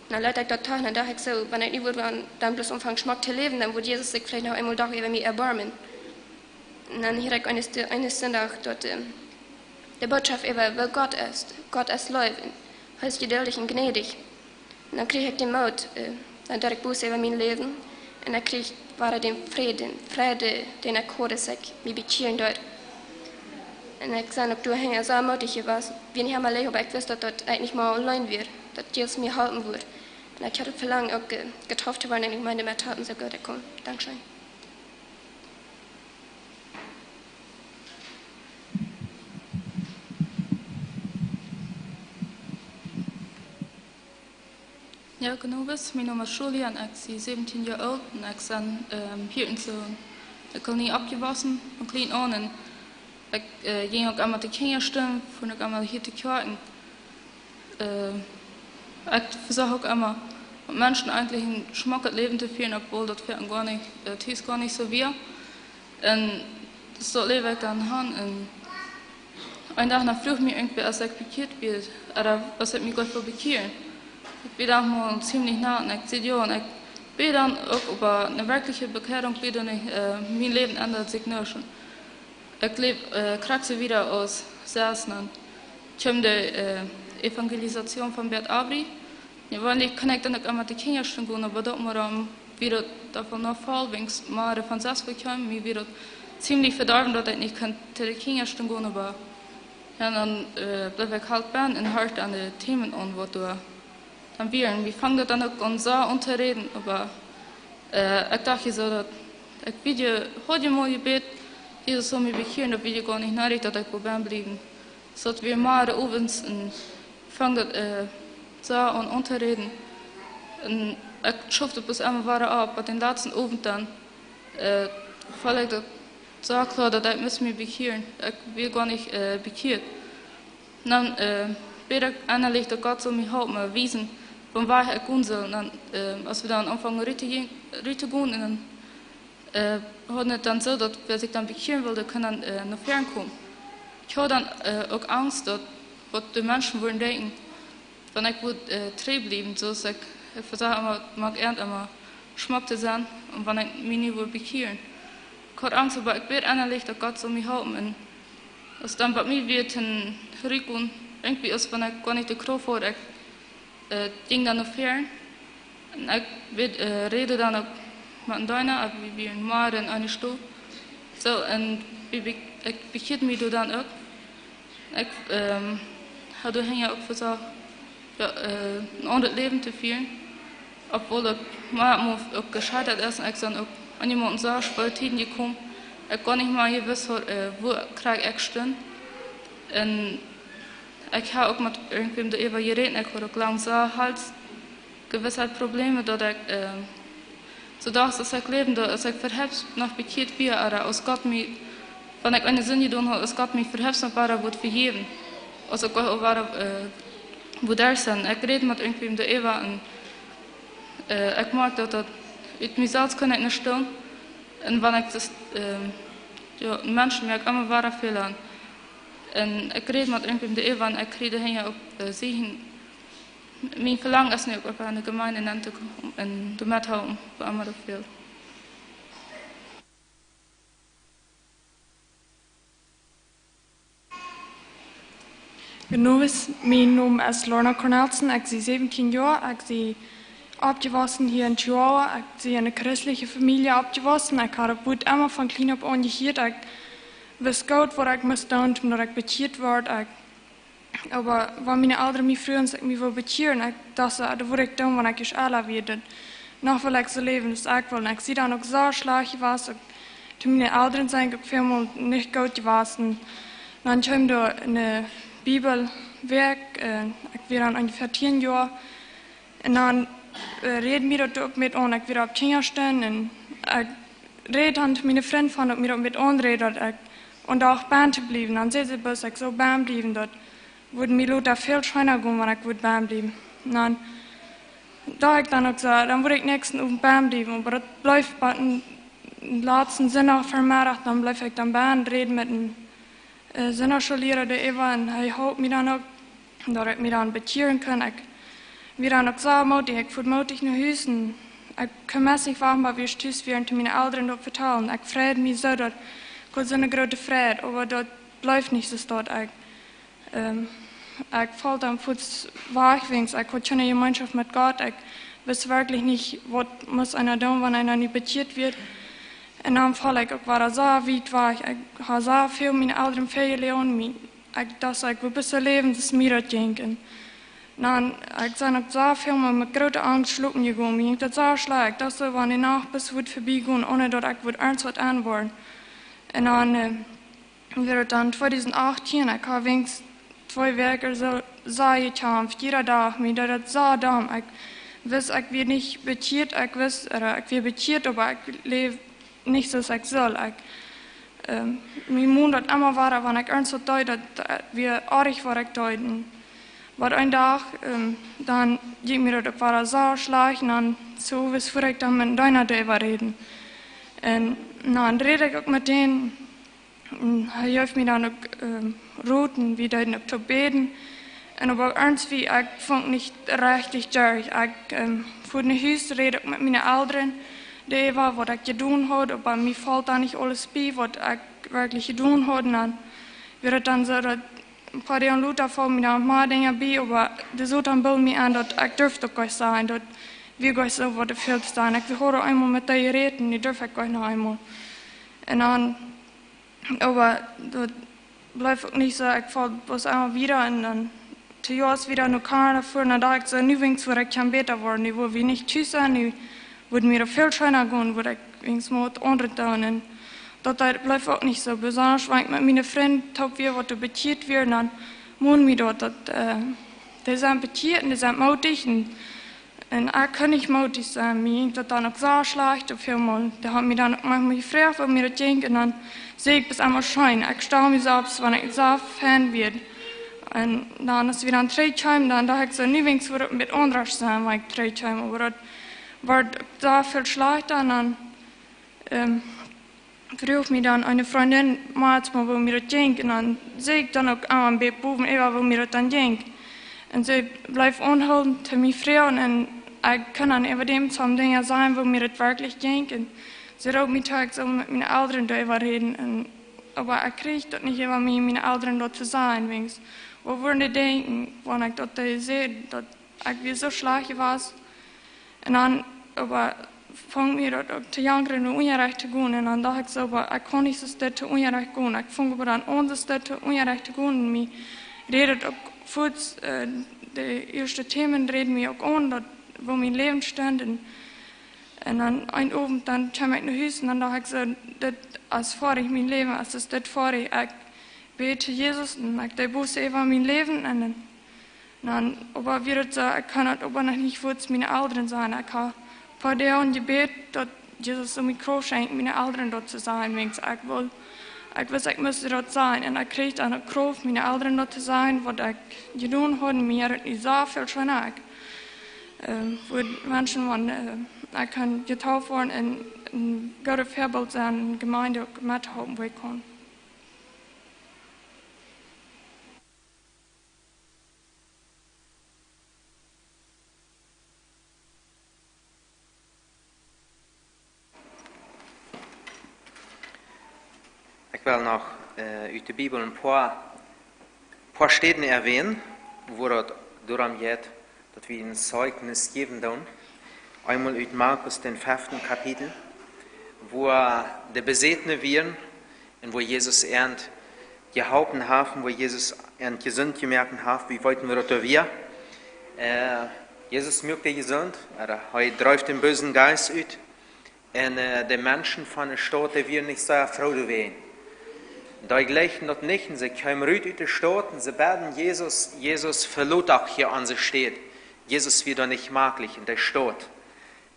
Dan leet ekj daut doch, dan docht ekj soo, wan ekj nu wudd dan, dan bloos aunfangen schmock to läwen, dan wudd Jesus sikj veleicht noch eemol doch äwa mie erboarmen. Un dan hieed ekj eenen St-, eenen Sindach daut, ähm, de Bootschoft äwa, woo Gott es. Gott es Leew un hee es jeduldich un jnädich. Un dan kjrieech ekj dän Moot, äh, dan deed ekj Buße äwa mien Läwen. Un dan kjrieech ekj wada dän Fräd, dän Fräd, dän ekj haud, aus ekj mie bekjieren deed. Un ekj sie uk doahan soo mootich jewast. Wia nich emma leicht, oba ekj wist, daut, daut ekj nich mea auleen wia, daut Jesus mie halpen wudd. Un ekj haud daut Velangen uk, äh, jedeept to woaren un ekj meend, met halpen soo goot ekj kunn. Dankscheen. Jo, goodemorjen. Mien Nomen es Julia un ekj sie säwentieen Joa oolt un ekj sie, ähm, hia en soone Kolonie oppjewossen, von kjlien aun. Un ekj, äh, jinkj uk emma no de Kjinjastund, foa uk emma hia no de Kjoakj. Äh, ekj vesocht uk emma, met Menschen eejentlich een schmocket Läwen to fieren, obwohl daut fa mie goa nich, äh, tus goa nich soo wia. Un soo läwd ekj dan aun. Un een Dach dan fruach mie irjentwäa, aus ekj bekjieet wia, ooda aus ekj mie goot wull bekjieren. Ekj wia dan mol zimlich no un ekj säd jo, un ekj wia dan uk, oba eene werkjliche Bekjierunk wia daut nich, äh, mien Läwen endad sikj nuscht. Ekj läwd, äh, krakjt soo wieda aus sest. Dan kjeem de, äh, Evangelisation von Bernd Abri. Jo, wan ekj kunn ekj dan uk emma no de Kjinjastund gonen, oba daut mol dan wia daut doa von noch voll, wiels mea von sest bekjeem, mie wia daut zimlich vedorwen, daut ekj nich kunn no de Kjinjastund gonen, oba jo, dan, äh, bleef ekj halt bennen un horcht aun de Themen aun, waut doa dan wieren. Wie fungen daut dan uk aun soo aun to räden, oba, äh, ekj docht je soo daut, ekj wia je, haud je mol jebät, Jesus saul mie bekjieren, daut wia je goa nich needich, daut ekj wull bennen bliewen. Soo daut wie mea owens un fungen daut, äh, soo aun, aun to räden. Un ekj schoof daut bloos emma wieda opp, oba dän latsten Owent dan, äh, foll ekj daut Soo kloa, daut ekj must mie bekjieren. Ekj wia goanich bekjieet. Dan bäd ekj ennalich, daut Gott sull mie halpen, wiesen, von wua ekj gonen sull. Dan, aus wie dan aunfungen rut to gonen, un dan hauden et dan soo, daut wäa sikj dan bekjieren wull, kunn dan no fäaren komen. Ekj haud dan uk Angst, daut waut de Menschen wudden denkjen, wan ekj wudd trigj bliewen, soo aus ekj, ekj vesach emma, moak eent emma schmock to sennen, un wan ekj mie nu wudd bekjieren. Ekj haud Angst, oba ekj bäd ennalich, daut Gott sull mie halpen. Un aus dan bie mie wia to rutkomen, irjentwoo, aus wan ekj goanich de Krauft haud, ekj jinkj dan no fäaren. Un ekj räd dan uk met dän Deena, oba wie wieren mau en eene Stow. Soo, un ekj bekjieed mie doa dan uk. Ekj haud doa hinja uk vesach, jo, en aundret Läwen to fieren, obwohl ekj mau uk jeschedat es un ekj sie uk aun jemaunden soo schwoare Tieden jekomen, ekj goanich mea jewist haud, wua krakjt ekj stunt. Un ekj haud uk met irjentwäm doaräwa jerät, ekj haud uk lang soo Hals-, Gewissheitprobleme, daut ekj soo docht, aus ekj läwen deed, aus ekj veheftich noch bekjieet wia, oda aus Gott mie, wan ekj eene Sind jedonen haud, aus Gott mie veheftich noch wada wudd vejäwen, aus ekj wada wudd derch sennen. Ekj räd met irjentwäm doaräwa un ekj moakj, daut daut ut mie selfst kunn ekj nich doonen. Un wan ekj daut, jo, Menschen moaken emma wada Fäla. Un ekj räd met irjentwäm doaräwa un ekj kjrieech hinja uk Sieekjen. Mien Velangen es nu uk, uk en de Jemeent nenn to komen un doa mettohalpen, wua emma daut fält. Gonen Owent, mien Nomen es Lorna Cornelsen, ekj sie säwentieen Joa, ekj sie oppjewossen hia en Chihuahua, ekj sie en eene christelje Famielje oppjewossen, ekj haud daut Wuat emma von kjlien opp aun jehieet, ekj wist goot, waut ekj must doonen, toom daut ekj bekjieet wort, ekj Oba wan miene Elren mie fruagen, aus ekj mie wull bekjieren, ekj docht, daut wudd ekj doonen, wan ekj ieescht ella wia. Daut, noch well ekj soo läwen aus ekj well. Un ekj sie dan uk soo schlajcht jewast, uk to miene Elren sie ekj uk väl mol nich goot jewast. Dan kjeem doa een Bibelwäakj, ekj wia dan onjefäa tieen Joa. Un dan räd mie daut uk met aun, ekj wia opp Kjinjastund un ekj räd dan to miene Frind von daut mie daut met aunräd, daut ekj aundocht benn to bliewen. Dan säd see bloos, ekj sull benn bliewen, daut wudd mie lota väl scheena gonen, wan ekj wudd benn bliewen. Un dan docht ekj dan uk soo, dan wudd ekj näakjsten Owent benn bliewen, oba daut bleef bat dän latsten Sindach Vemeddach, dan bleef ekj dan benn, räd met dän Sindachschoolliera doaräwa un hee holp mie dan uk, daut ekj mie dan bekjieren kunn. Ekj wia dan uk soo mootich, ekj fua mootich no Hus un ekj kunn meist nich wachten, bat wie tus wieren, toom miene Elren daut vetalen. Ekj freid mie soo, daut ekj haud soone groote Freid, oba daut bleef nich soo, daut ekj, ekj foll dan fuaz wajch, wiels ekj haud kjeene Jemeenschoft met Gott. Ekj wist werkjlich nich, waut must eena doonen, wan eena nu bekjieet wort. Un dan foll ekj uk wada soo wiet wajch. Ekj haud soo väl miene Elren väajeloagen, mie, ekj docht, ekj wudd bloos soo läwen, aus mie daut jinkj. Un dan, ekj sie uk soo väl mol met groote Angst schlopen jegonen. Mie jinkj daut soo schlajcht, ekj docht soo, wan de Nacht bloos wudd vebie gonen, onen daut ekj wudd irjentwaut aunwoaren. Un dan wia daut dan tweedusent achttieen, ekj haud weens twee Wäakj soo, soo jekjamft, jieda Dach, mie deed daut soo domm. Ekj wist, ekj wia nich bekjieet, ekj wist, oda ekj wia bekjieet, oba ekj läwd nich soo aus ekj sull. Ekj, mie mond daut emma wada, wan ekj irjentwaut deed, daut wia oajch, waut ekj deed. Un waut een Dach, dan jinkj mie daut uk wada soo schlajcht, un dan soo waut fua ekj dan met dän Deena doaräwa räden. Un dan räd ekj uk met dän, un hee jeef mie dan uk Rot, un wie deeden uk to bäden. Un oba irjentwoo, ekj funk nich rajcht derch. Ekj fua no Hus, räd uk met miene Elren doaräwa, waut ekj jedonen haud, oba mie foll dan nich aules bie, waut ekj werkjlich jedonen haud. Un dan wia daut dan soo, daut een poa Doag lota foll mie dan noch mea Dinja bie, oba de Soton bild mie en, daut ekj durf daut goanich sajen, daut wia goanich soo, waut doa fält to sajen. Ekj haud eemol met dee jerät, nu durf ekj goanich noch eemol. Un dan, oba daut bleef uk nich soo, ekj foll bloos emma wieda un dan to Joa wieda no Kanada fuaren, dan docht ekj soo, nu weens wudd ekj kjennen bäta woaren, nu wudd wie nich tus sennen, nu wudd mie daut väl scheena gonen, wudd ekj weens mau waut aundret doonen. Un daut, daut bleef uk nich soo, besonda wan ekj met miene Frind toop wia, waut doa bekjieet wieren, dan mond mie daut, daut dee sent bekjieet un dee sent mootich un Un ekj kunn nich mootich sennen. Mie jinkj daut dan uk soo schlajcht, opp väl Mol. Dee haud mie dan uk mau jefroacht, woo mie daut jinkj. Un dan säd ekj bloos emma: "Scheen, ekj stal mie selfst, wan ekj soo fein wia." Un dan, aus wie dan trigj kjeemen, dan docht ekj soo: "Nu woat et een bät aundasch sennen, wan ekj trigj kom." Oba daut wort soo väl schlajchta. Un dan, ähm, fruach mie dan eene Frindin mau mol, woo mie daut jinkj. Un dan säd ekj dan uk emma een bät bowen äwa, woo mie daut dan jinkj. Un see bleef aunhoolen to mie froagen. Un ekj kunn dan äwa däm soone Dinja sajen, woo mie daut werkjlich jinkj. Un see roopt mie too, ekj saul met miene Elren doaräwa räden. Un, oba ekj kjrieech daut nich äwa mie, miene Elren daut to sajen. Wäajens, waut wudden dee denkjen, wan ekj daut dee säd, daut ekj wia soo schlajcht jewast? Un dan, oba funk mie daut uk to jankren, no Unjarecht to gonen. Un dan docht ekj soo: "Oba ekj kaun nich soo stell to Unjarecht gonen." Ekj funk oba dan aun, soo stell to Unjarecht to gonen. Un mie räd daut uk fuaz, äh, de ieeschte Themen räden mie uk aun, daut, woo mien Läwen stunt. Un, un dan een Owent, dan kjeem ekj no Hus un dan docht ekj soo: "Dit es foadich, mien Läwen es, es dit foadich. Ekj bäd to Jesus un ekj deed Buss äwa mien Läwen." Un dan, dan, oba wia daut soo, ekj kunn daut oba noch nich fuaz miene Elren sajen. Ekj haud fa dee aun jebät, daut Jesus sull mie Krauft schenkjen, miene Elren daut to sajen, wäajens ekj wull, ekj wist, ekj must daut sajen. Un ekj kjrieech dan uk Krauft, miene Elren daut to sajen, waut ekj jedonen haud. Un mie jeit daut nu soo väl scheener. Ekj, ähm, wudd wenschen, wan, äh, ekj kunn jedoapt woaren un een goodet Väabilt sennen, de Jemeent uk mettohalpen, woo ekj kaun. Ekj well noch, äh, ut de Bibel een poa, poa Städen erwähnen, wua daut doarom jeit, daut wie een Zeichnis jäwen doonen. Eemol ut Markus, dän feften Kapitel, wua de Besätne wieren un wua Jesus an jeholpen haft, wua Jesus an jesunt jemoakt haft. Wie weeten, woo daut doa wia. Äh, Jesus muak dee jesunt, oba hee dreef dän bösen Jeist ut. Un, äh, de Menschen von de Staut, dee wieren nich sea froo doawäajen. Dee jlikjten daut nich, un see kjeemen rut ut de Staut un see bäden Jesus: "Jesus, veloot doch hia onse Staut." Jesus wia doa nich maklich en de Staut.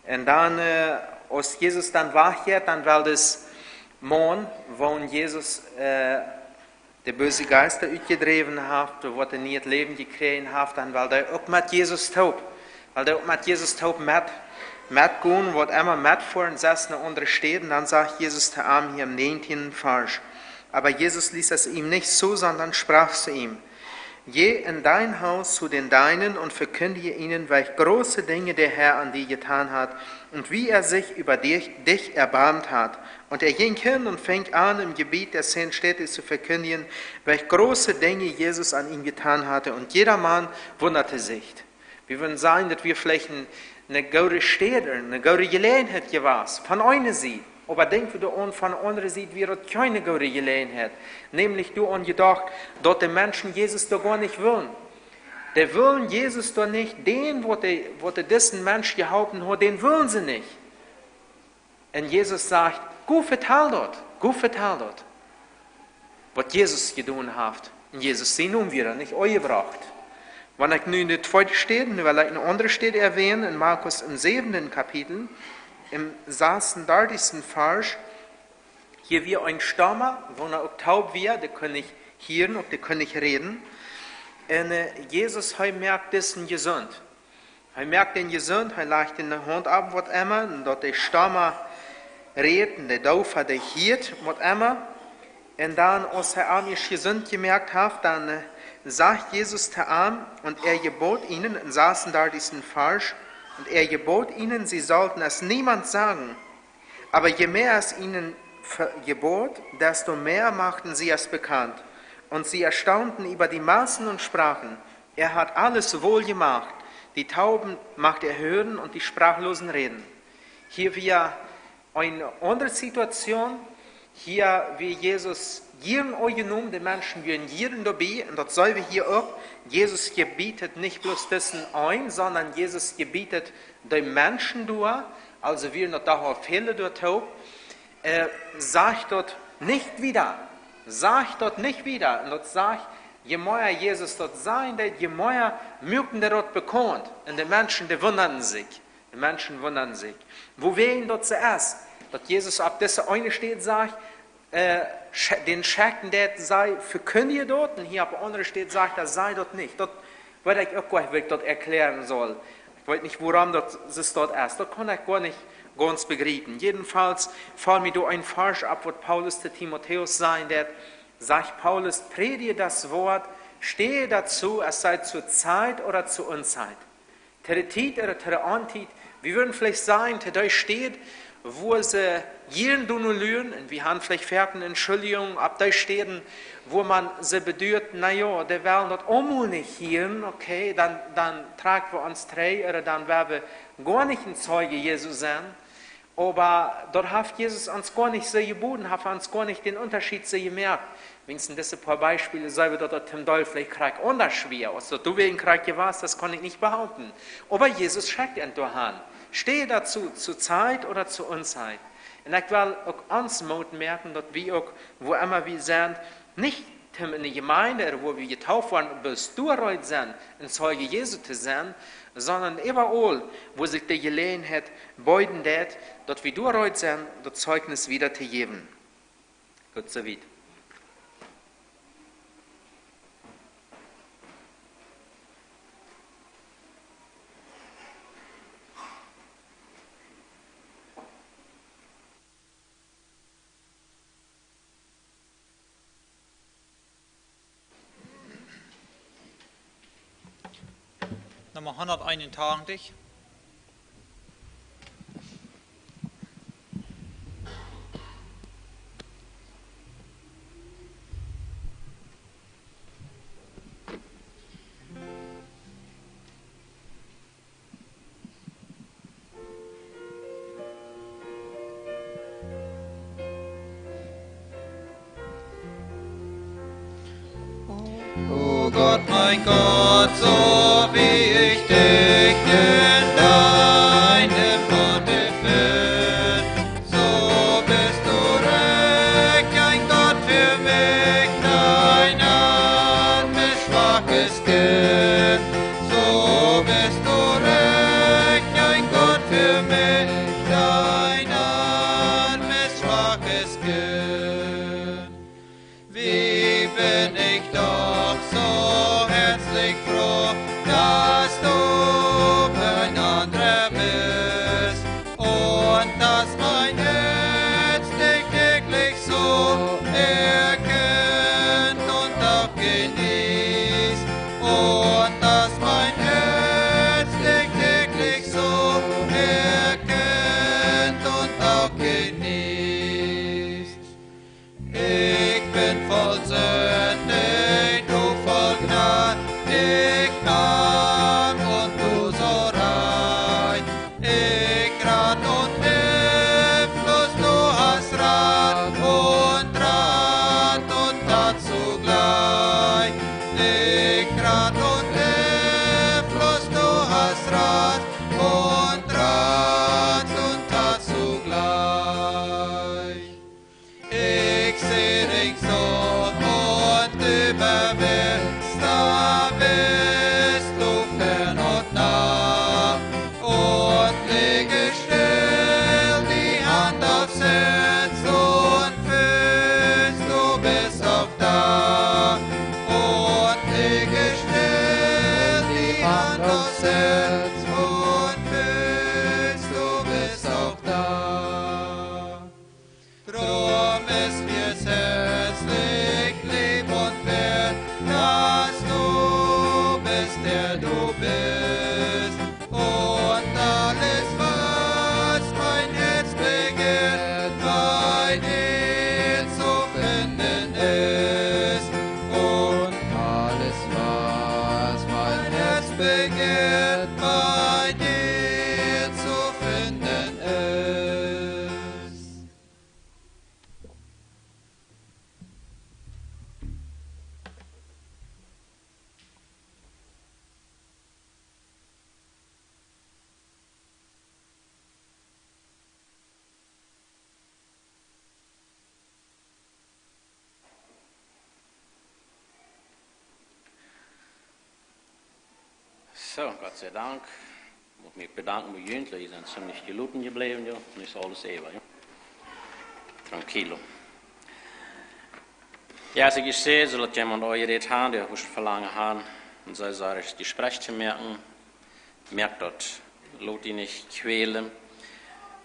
Un dan, äh, aus Jesus dan wajchjeit, dan well dis Maun, wua Jesus, äh, de böse Jeista utjedräwen haft, waut een nieet Läwen jekjräajen haft, dan well dee uk met Jesus toop. Well dee uk met Jesus toop met, metgonen, waut emma metfoaren, sest no aundre Städen. Dan sajcht Jesus to am hia em näajentieenden Varsch: Aber Jesus ließ es ihm nicht zu, sondern sprach zu ihm: Geh in dein Haus zu den Deinen und verkündige ihnen, welch große Dinge der Herr an dir getan hat und wie er sich über dich, dich erbarmt hat. Und er ging hin und fing an, im Gebiet der zehn Städte zu verkündigen, welch große Dinge Jesus an ihm getan hatte. Und jedermann wunderte sich. Wie wudden sajen, daut wia veleicht een, eene goode Städ, eene goode Jeläajenheit jewast, von eene Sied. Oba denkj wie doaraun, von de aundre Sied wia daut kjeene goode Jeläajenheit. Nämlich doaraun jedocht, daut de Menschen Jesus doa goanich wullen. Dee wullen Jesus doa nich, dän, waut dee, waut dee disen Mensch jeholpen haud, dän wullen see nich. Un Jesus sajcht: "Go, vetal daut, go, vetal daut, waut Jesus jedonen haft." Un Jesus sien Nomen wia nich aunjebrocht. Wan ekj nu en de tweede Städ, nu well ekj eene aundre Städ erwähnen, en Markus em säwenden Kapitel, em sasundartichsten Varsch, hia wia een Stumma, wua uk taub wia, dee kunn nich hieren, uk dee kunn nich räden. Un, äh, Jesus, hee moakt disen jesunt. Hee moakt dän jesunt, hee lajcht de Haunt opp, waut emma, un daut de Stumma rät, un de Doofa, dee hieet, waut emma. Un dan, aus hee am ieescht jesunt jemoakt haft, dan, äh, sajcht Jesus to am: Und er gebot ihnen, em sasundartichsten Varsch, und er gebot ihnen, sie sollten es niemand sagen. Aber je mehr er es ihnen ver-, gebot, desto mehr machten sie es bekannt. Und sie erstaunten über die Massen und sprachen: Er hat alles wohl gemacht. Die Tauben macht er hören und die Sprachlosen reden. Hia wia eene aundre Situation. Hia wia Jesus jieren aunjenomen, de Menschen wieren jieren doabie, un daut seenen wie hia uk. Jesus jebieet nich bloos disen eenen, sonda Jesus jebieet de Menschen doa, aulsoo wieren daut doch aul väle doa toop. Äh, sajcht daut nich wieda, sajcht daut nich wieda, un daut sajcht Je mea Jesus daut sajen deed, je mea muaken dee daut bekaunt. Un de Menschen, dee wundaden sikj. De Menschen wundaden sikj. Wuawäajen daut soo es, daut Jesus opp dise eene Städ sajcht, äh, sche-, dän Schekjten deed, see vekjindjen daut, un hia opp de aundre Städ sajcht hee, see daut nich. Daut weet ekj uk nich, woo ekj daut erkjläaren saul. Ekj weet nich, wuarom daut soo es. Daut kaun ekj goanich gaunz bejriepen. Jedenfalls foll mie doa een Varsch opp, waut Paulus to Timotäus sajen deed. Sajcht Paulus: Predige das Wort, stehe dazu, es sei zur Zeit oder zur Unzeit. To de Tiet ooda to de Ontiet. Wie wudden veleicht sajen, to dee Städ, wua see jieren doonen luren, un wie haben veleicht foaken Entschuldjungen opp dee Städen, wua maun see beduat, na jo, dee wellen daut aulemol nich hieren, okay, dan, dan trakjen wie ons trigj, ooda dan woa wie goanich een Zeuje Jesu sennen. Oba daut haft Jesus ons goanich soo jeboden, haft ons goanich dän Unjascheet soo jemoakt. Weens en dise poa Biespels seenen wie, daut daut toom Deel veleicht krakjt aundasch wia. Aus daut doawäajen krakjt jewast es, kaun ekj nich behaupten. Oba Jesus schekjt an doahan. Stehe dazu, zur Zeit oder zur Unzeit. Un ekj well uk ons Moot moaken, daut wie uk, wua emma wie sent, nich toom en de Jemeent, wua wie jetauft woaren, bloos doa reed sennen, een Zeuje Jesu to sennen, sonda äwaraul, wua sikj de Jeläajenheit beeden deed, daut wie doa reed sennen, daut Zeichnis wieda to jäwen. Goot, soo wiet. Numma hundateenuntachentich. O Gott, mein Gott, so wie ich dich in deinem Worte fand, so bist du recht, ein Gott für mich, dein armes, schwaches Kind. So bist du recht, ein Gott für mich, dein armes, schwaches Kind. Wie bin ich doch so herzlich froh, dass du ein anderer bist und dass mein Herz dich täglich so erkennt und auch genießt. Und dass mein Herz dich täglich so erkennt und auch genießt. Ich bin voll Sünde, du voll Gnade, ich arm und du so reich. Ich rat und hilflos, du hast Rat und Rat und Tat zugleich. Ich rat und hilflos, du hast Rat und Rat und Tat zugleich. Ich seh dich so So, Gott sei Dank. Mucht mie bedanken, mien Jüngling, jie sent ziemlich jeloten jebläwen, jo. Nu es aules äwa, jo. Tranquilo. Jo, aus ekj säd, sull daut jemaunt aunjerädt haben, dee wudd Velangen haben, een sea, sea Jespräch to moaken, moakt daut. Lot die nich kwälen.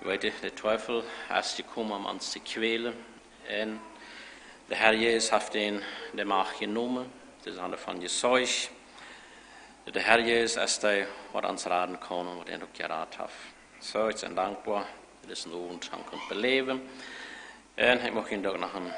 Weet jie, de Teufel es jekomen om ons to kwälen. Un de Herr Jesus haft an de Macht jenomen. Dee sent doavon jeseenen. De Herr Jesus es dee, waut ons raden kaun un waut an uk jerat haft. So, ekj sie dankboa, daut ekj disen Owent haben kunn beläwen. Un ekj mucht junt uk noch een